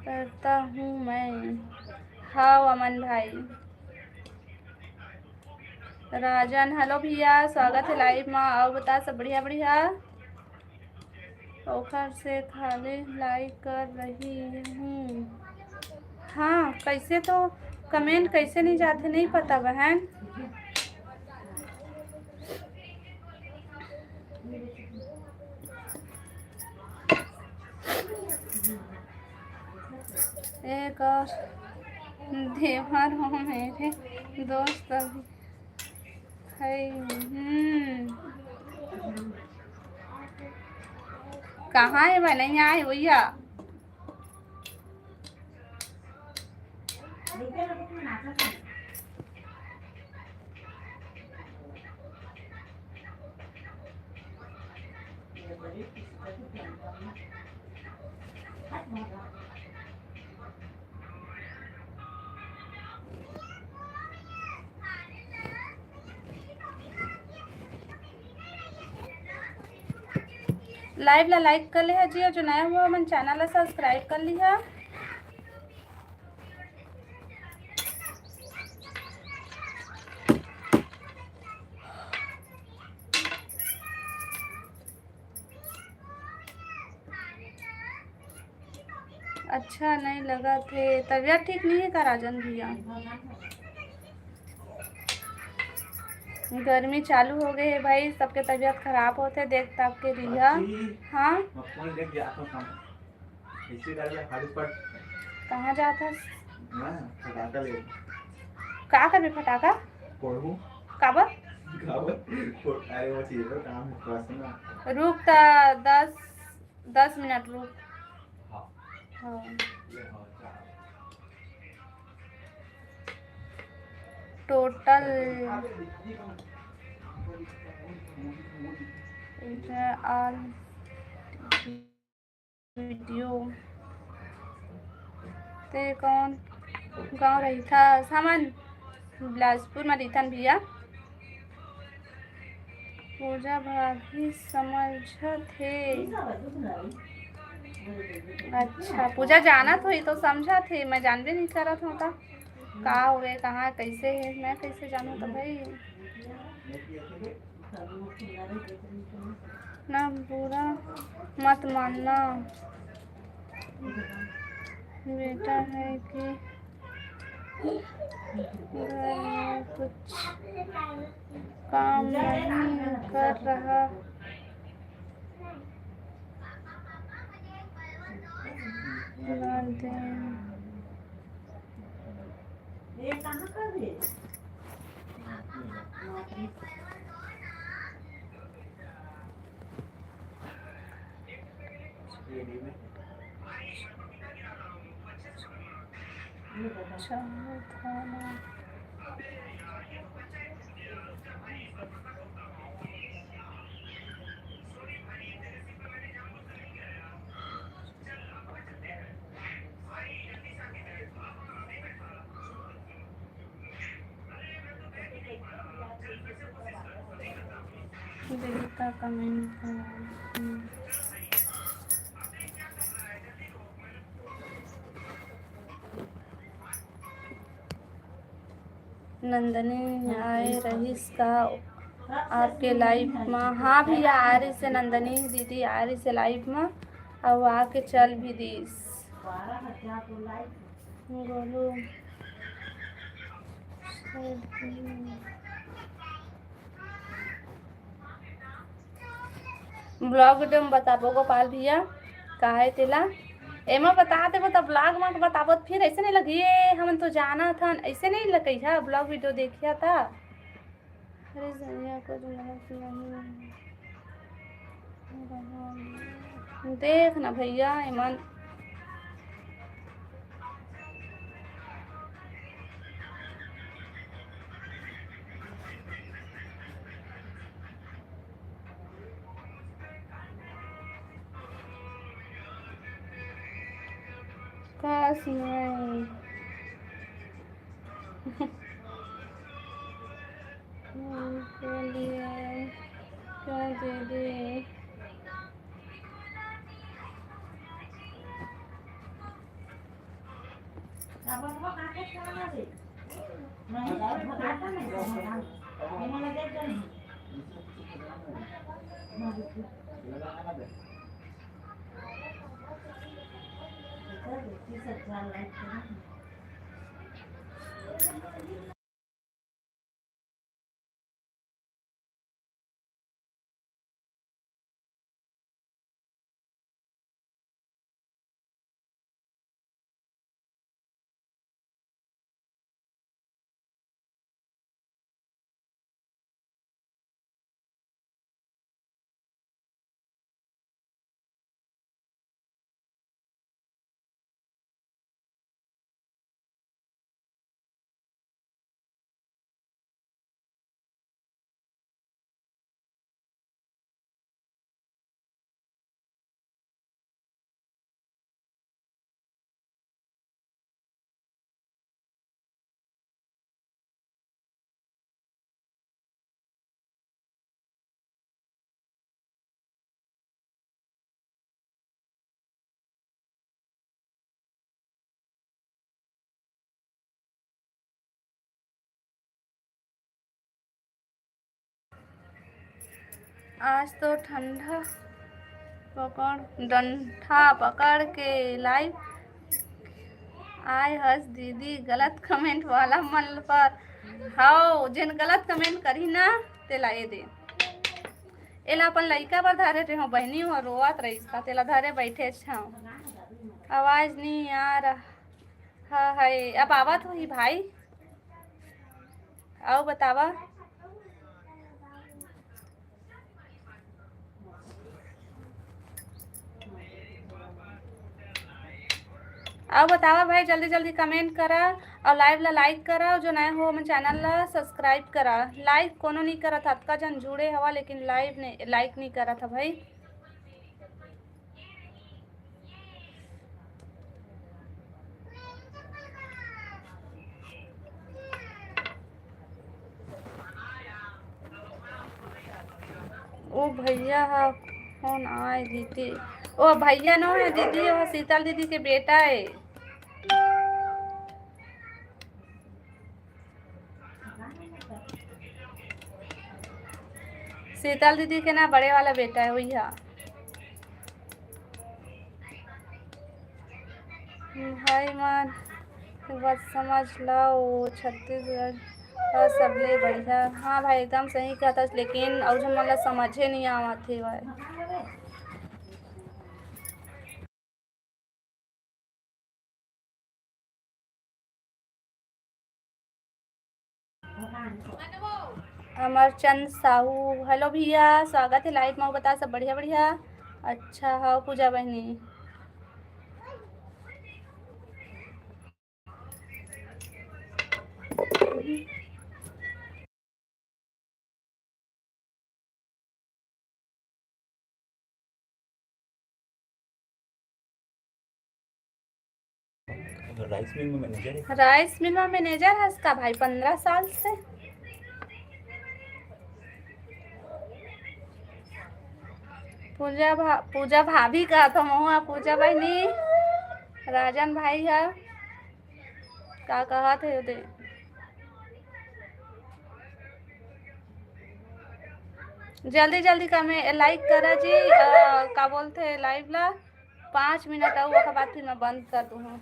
करता हूँ मैं। हाँ अमन भाई। राजन, हेलो भैया, स्वागत है लाइव में। और बता, सब बढ़िया बढ़िया? ओखर से खाली लाइक कर रही हूँ। हाँ, कैसे तो कमेंट कैसे नहीं जाते, नहीं पता बहन। एक और देवर हो मेरे दोस्त अभी है। हम्म। कहाँ है भाई? नहीं आए भैया। लाइव ला लाइक कर लिहा जी, और जो नया हुआ मन चैनल ला सब्सक्राइब कर लिहा। अच्छा नहीं लगा थे, तबीयत ठीक नहीं है का राजन भैया? गर्मी चालू हो गई है भाई, सबके तबीयत खराब होते देख ताप के लिहा। हाँ, कहाँ जात हस? मैं फटाका ले। का करबे फटाका? फोड़हूँ। काबर? काबर? फोड़-, अरे वो चीज है, काम है, थोड़ा सा ना। रुक त दस, दस मिनट रुक। हाँ। हाँ। ये हाँ, चार। टोटल इधर आल वीडियो। ते कौन गाँव रहिथस? हमन बिलासपुर म रहिथन भैया। पूजा भाभी समझत हे। अच्छा, पूजा जानत होही तो समझत हे, मैं जानबे नहीं करत हूँ। त का हो गए, कहाँ, कैसे है, मैं कैसे जानूँ? तो भाई ना बुरा मत मानना, बेटा है कि घर में कुछ काम नहीं कर रहा। ना दे। अच्छा, देखता कमेंट। नंदनी आए रहिस का आपके लाइव में? हाँ भैया, आ रहिस हे नंदनी दीदी, आ रहिस हे लाइव में, अउ आके चल भी दिस। गोलू ब्लॉग वीडियो में बताबो गोपाल भैया, का है तेला एमा बता देबो त ब्लॉग में बताबो, त फिर ऐसे नहीं लगी, "ए, हमन तो जानत हन", ऐसे नहीं लगई है। ब्लॉग वीडियो देखिया था। अरे जनिया को जो मदद नहीं देख ना भैया, एमन। बस नहीं। बोलिए, क्या दीदी? आज तो ठंडा पकड़, डंठा पकड़ के लाइव आय हस दीदी, गलत कमेंट वाला मन पर। हव, जेन गलत कमेंट करही ना, तेला ए दे। एला अपन लइका बर धरे रेहो बहिनी, हो रोवत रहिस त तेला धरे बैठे छव। आवाज नहीं आ रहा है, अब आवत होही भाई। अउ बतावा, अउ बतावा भाई, जल्दी जल्दी कमेंट करा अउ लाइव ला लाइक करा, अउ जो नया हो हमन चैनल ला सब्सक्राइब करा। लाइक कोनो नहीं करत, अतका जन जुड़े हवा लेकिन लाइव ने लाइक नहीं करत ह भाई। ओ भैया हा फोन आए दीदी। ओ भैया नो है दीदी, वो शीतल दीदी के बेटा है। शीतल दीदी के ना बड़े वाला बेटा है, वही है। भाई मन, एक बात समझ ला, वो छत्तीसगढ़ का सबले बढ़िया। हाँ भाई, एकदम सही कहत हस, लेकिन अउ झन मन ला समझे नहीं आवत हे भाई। अमरचंद साहू, हेलो भैया, स्वागत है लाइव में। बता, सब बढ़िया? बढ़िया। अच्छा, हाँ पूजा बहनी। राइस मिल में मैनेजर है। राइस मिल में मैनेजर हस का भाई, पंद्रह साल से? पूजा भा-, पूजा भाभी का तो महुआ, पूजा बहनी, राजन भाई है। का कहत हे ओदे? जल्दी जल्दी कमे-, लाइक करा जी। अ, का बोलथे, लाइव ला पाँच मिनट अउ, ओकर बाद फिर मैं बंद कर दूँ।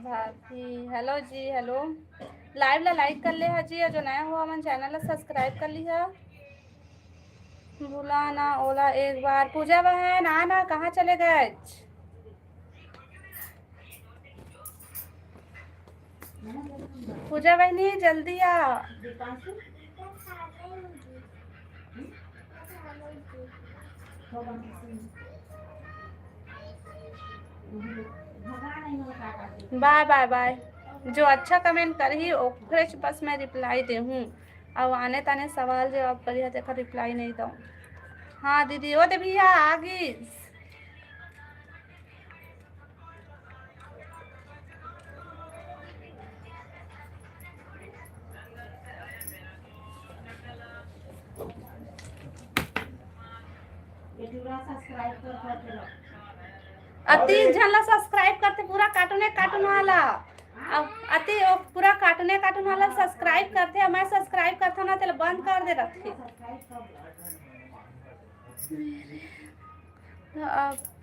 भाभी, हेलो जी, हेलो। लाइव ला लाइक कर ले हा जी, अउ जो नया हो, हमन चैनल ला सब्सक्राइब कर लिहा। बुला ना ओला एक बार। पूजा बहन, आ ना, कहाँ चले गए? पूजा बहनी, जल्दी आ। बाय, बाय, बाय। जो अच्छा कमेंट करही, ओकरेच बस मैं रिप्लाई देहूँ। अउ आने ताने सवाल जवाब करिहा, तेकर रिप्लाई नहीं दऊँ। हाँ दीदी, ओ दे भैया, आ गिस। अति झन ला सब्सक्राइब करथे, पूरा कार्टूने कार्टून वाला। अब अति ओ पूरा कार्टूने कार्टून वाला सब्सक्राइब करथे, मैं सब्सक्राइब करथों ना, तेला बंद कर दे रखे। Afternoon,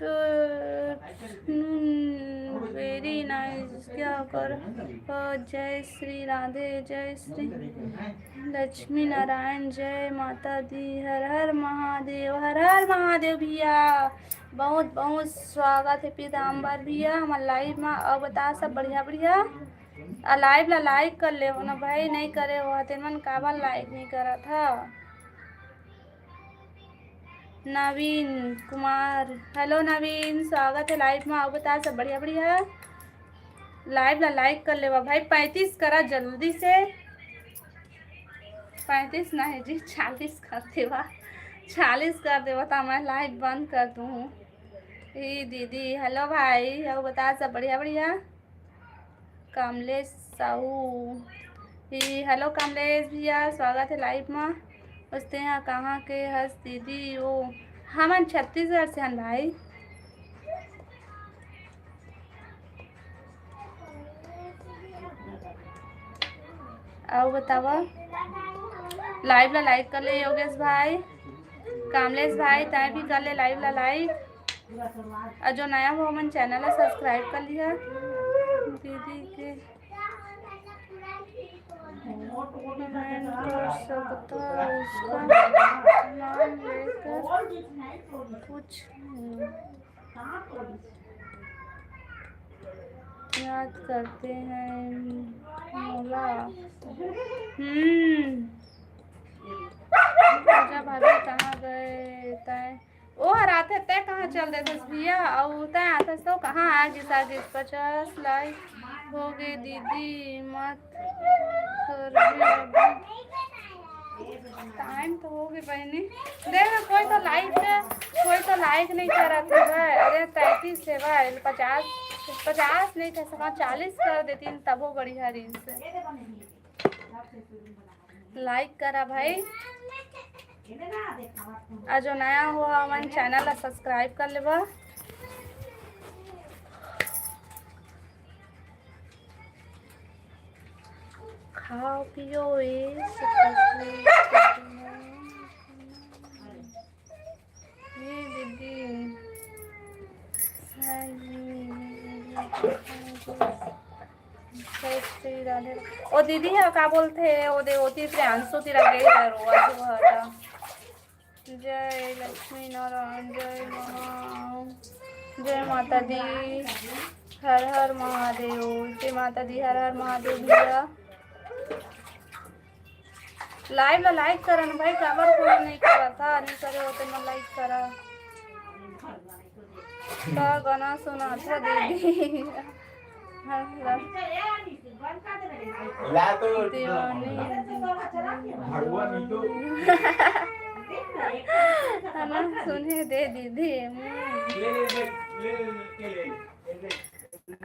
very nice. क्या कर, अ, जय श्री राधे, जय श्री लक्ष्मी नारायण, जय माता दी, हर हर महादेव, हर हर महादेव भैया। बहुत बहुत स्वागत है पीताम्बर भैया हमर लाइव में। अउ बता सब बढ़िया बढ़िया। आ लाइव ला लाइक कर ले हो ना भाई, नहीं करे हो तेन मन काबर लाइक नहीं करत हा? नवीन कुमार, हेलो नवीन, स्वागत है लाइव में। अउ बता सब बढ़िया बढ़िया। लाइव ला लाइक कर लेवा भाई, पैंतीस करा जल्दी से। पैंतीस नहीं जी, चालीस कर देवा, चालीस कर देवा तो मैं लाइव बंद कर दूँ। ई दीदी, हेलो भाई, अउ बता सब बढ़िया बढ़िया। कमलेश साहू, ई हेलो कमलेश भैया, स्वागत है लाइव में। उसते यहाँ कहाँ के हस दीदी? ओ, हमन छत्तीसगढ़ से हन भाई। अउ बतावा, लाइव ला लाइक कर ले योगेश भाई, कामलेश भाई, तैं भी कर ले लाइव ला लाइक। अउ जो नया हो, हमन चैनल ला सब्सक्राइब कर लिहा। दीदी के कमेंट कर सकता, उसका नाम लेकर कुछ याद करते हैं मोला। हम्म। पूजा भाभी कहाँ गए? तय ओ हर आथे, तय कहाँ चल देथस भैया? अउ तय आथस तो कहाँ आ गिस, आ गिस? पचास लाइक हो गए दीदी, मत कर दे अभी। टाइम तो हो गए बहनी। देख, कोई तो लाइक, कोई तो लाइक नहीं करत है भाई। अरे तैंतीस है भाई, पचास, पचास नहीं कर सका, चालीस कर देती तबो बढ़िया रहिस। लाइक करा भाई। अउ जो नया हो, हमन चैनल ला सब्सक्राइब कर लेबा। खाओ पियो ए, ये दीदी। जय श्री राधे। ओ दीदी ह का बोलथे, ओ दे ओती प्रियांशु तीरा गे हे, रोवा जो हटा। जय लक्ष्मी नारायण, जय महा, जय माता दी, हर हर महादेव, जय माता दी, हर हर महादेव भैया। लाइव ला लाइक करा ना भाई, काबर फॉलो नहीं करत हा? नहीं करे हो तो मैं लाइक करा। का गाना सुनाथा दीदी? हाँ, ला। ला तो दीवानी। भड़ुआ नहीं तो। है ना, सुने दे दीदी। ले, ले, ले, ले, ले, ले, ले, ले।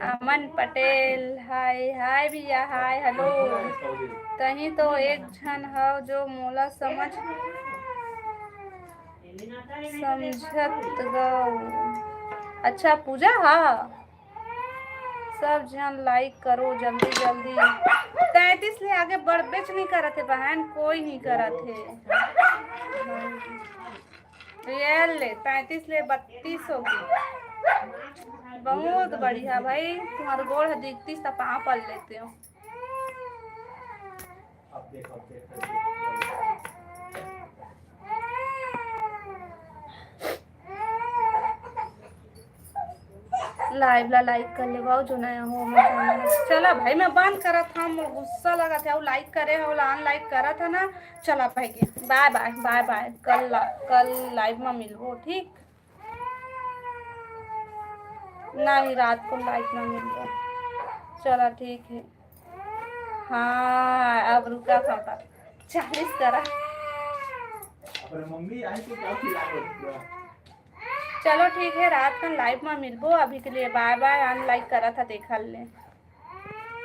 अमन पटेल, हाय, हाय भैया, हाय, हेलो। तहीं तो एक झन हव जो मोला समझ, समझत गव। अच्छा, पूजा, हाँ। सब झन लाइक करो जल्दी, जल्दी। तैंतीस ले आगे बढ़बेच नहीं करत हे बहन, कोई नहीं करत हे। ये ले, पैंतीस ले बत्तीस हो गई। बहुत बढ़िया भाई, तुम्हारे गोड़ ह दिखतीस त पाँव पड़ लेते हो। लाइव ला लाइक कर लेवव जो नया हो हमर चैनल। चला भाई, मैं बंद करत हंव, मोर गुस्सा लगत हे। अउ लाइक करे हो ला अनलाइक करत हे ना। चला भाई के बाय बाय, बाय बाय। कल ला, कल लाइव में मिलबो, ठीक? नहीं, रात को लाइव में मिलबो। चला ठीक है। हाँ, अब रुका था, था। चालीस करा। अपने मम्मी आई तो क्या खिला रही है? चलो ठीक है, रात कन लाइव में मिलबो। अभी के लिए बाय बाय। अनलाइक करा था, देखा ले।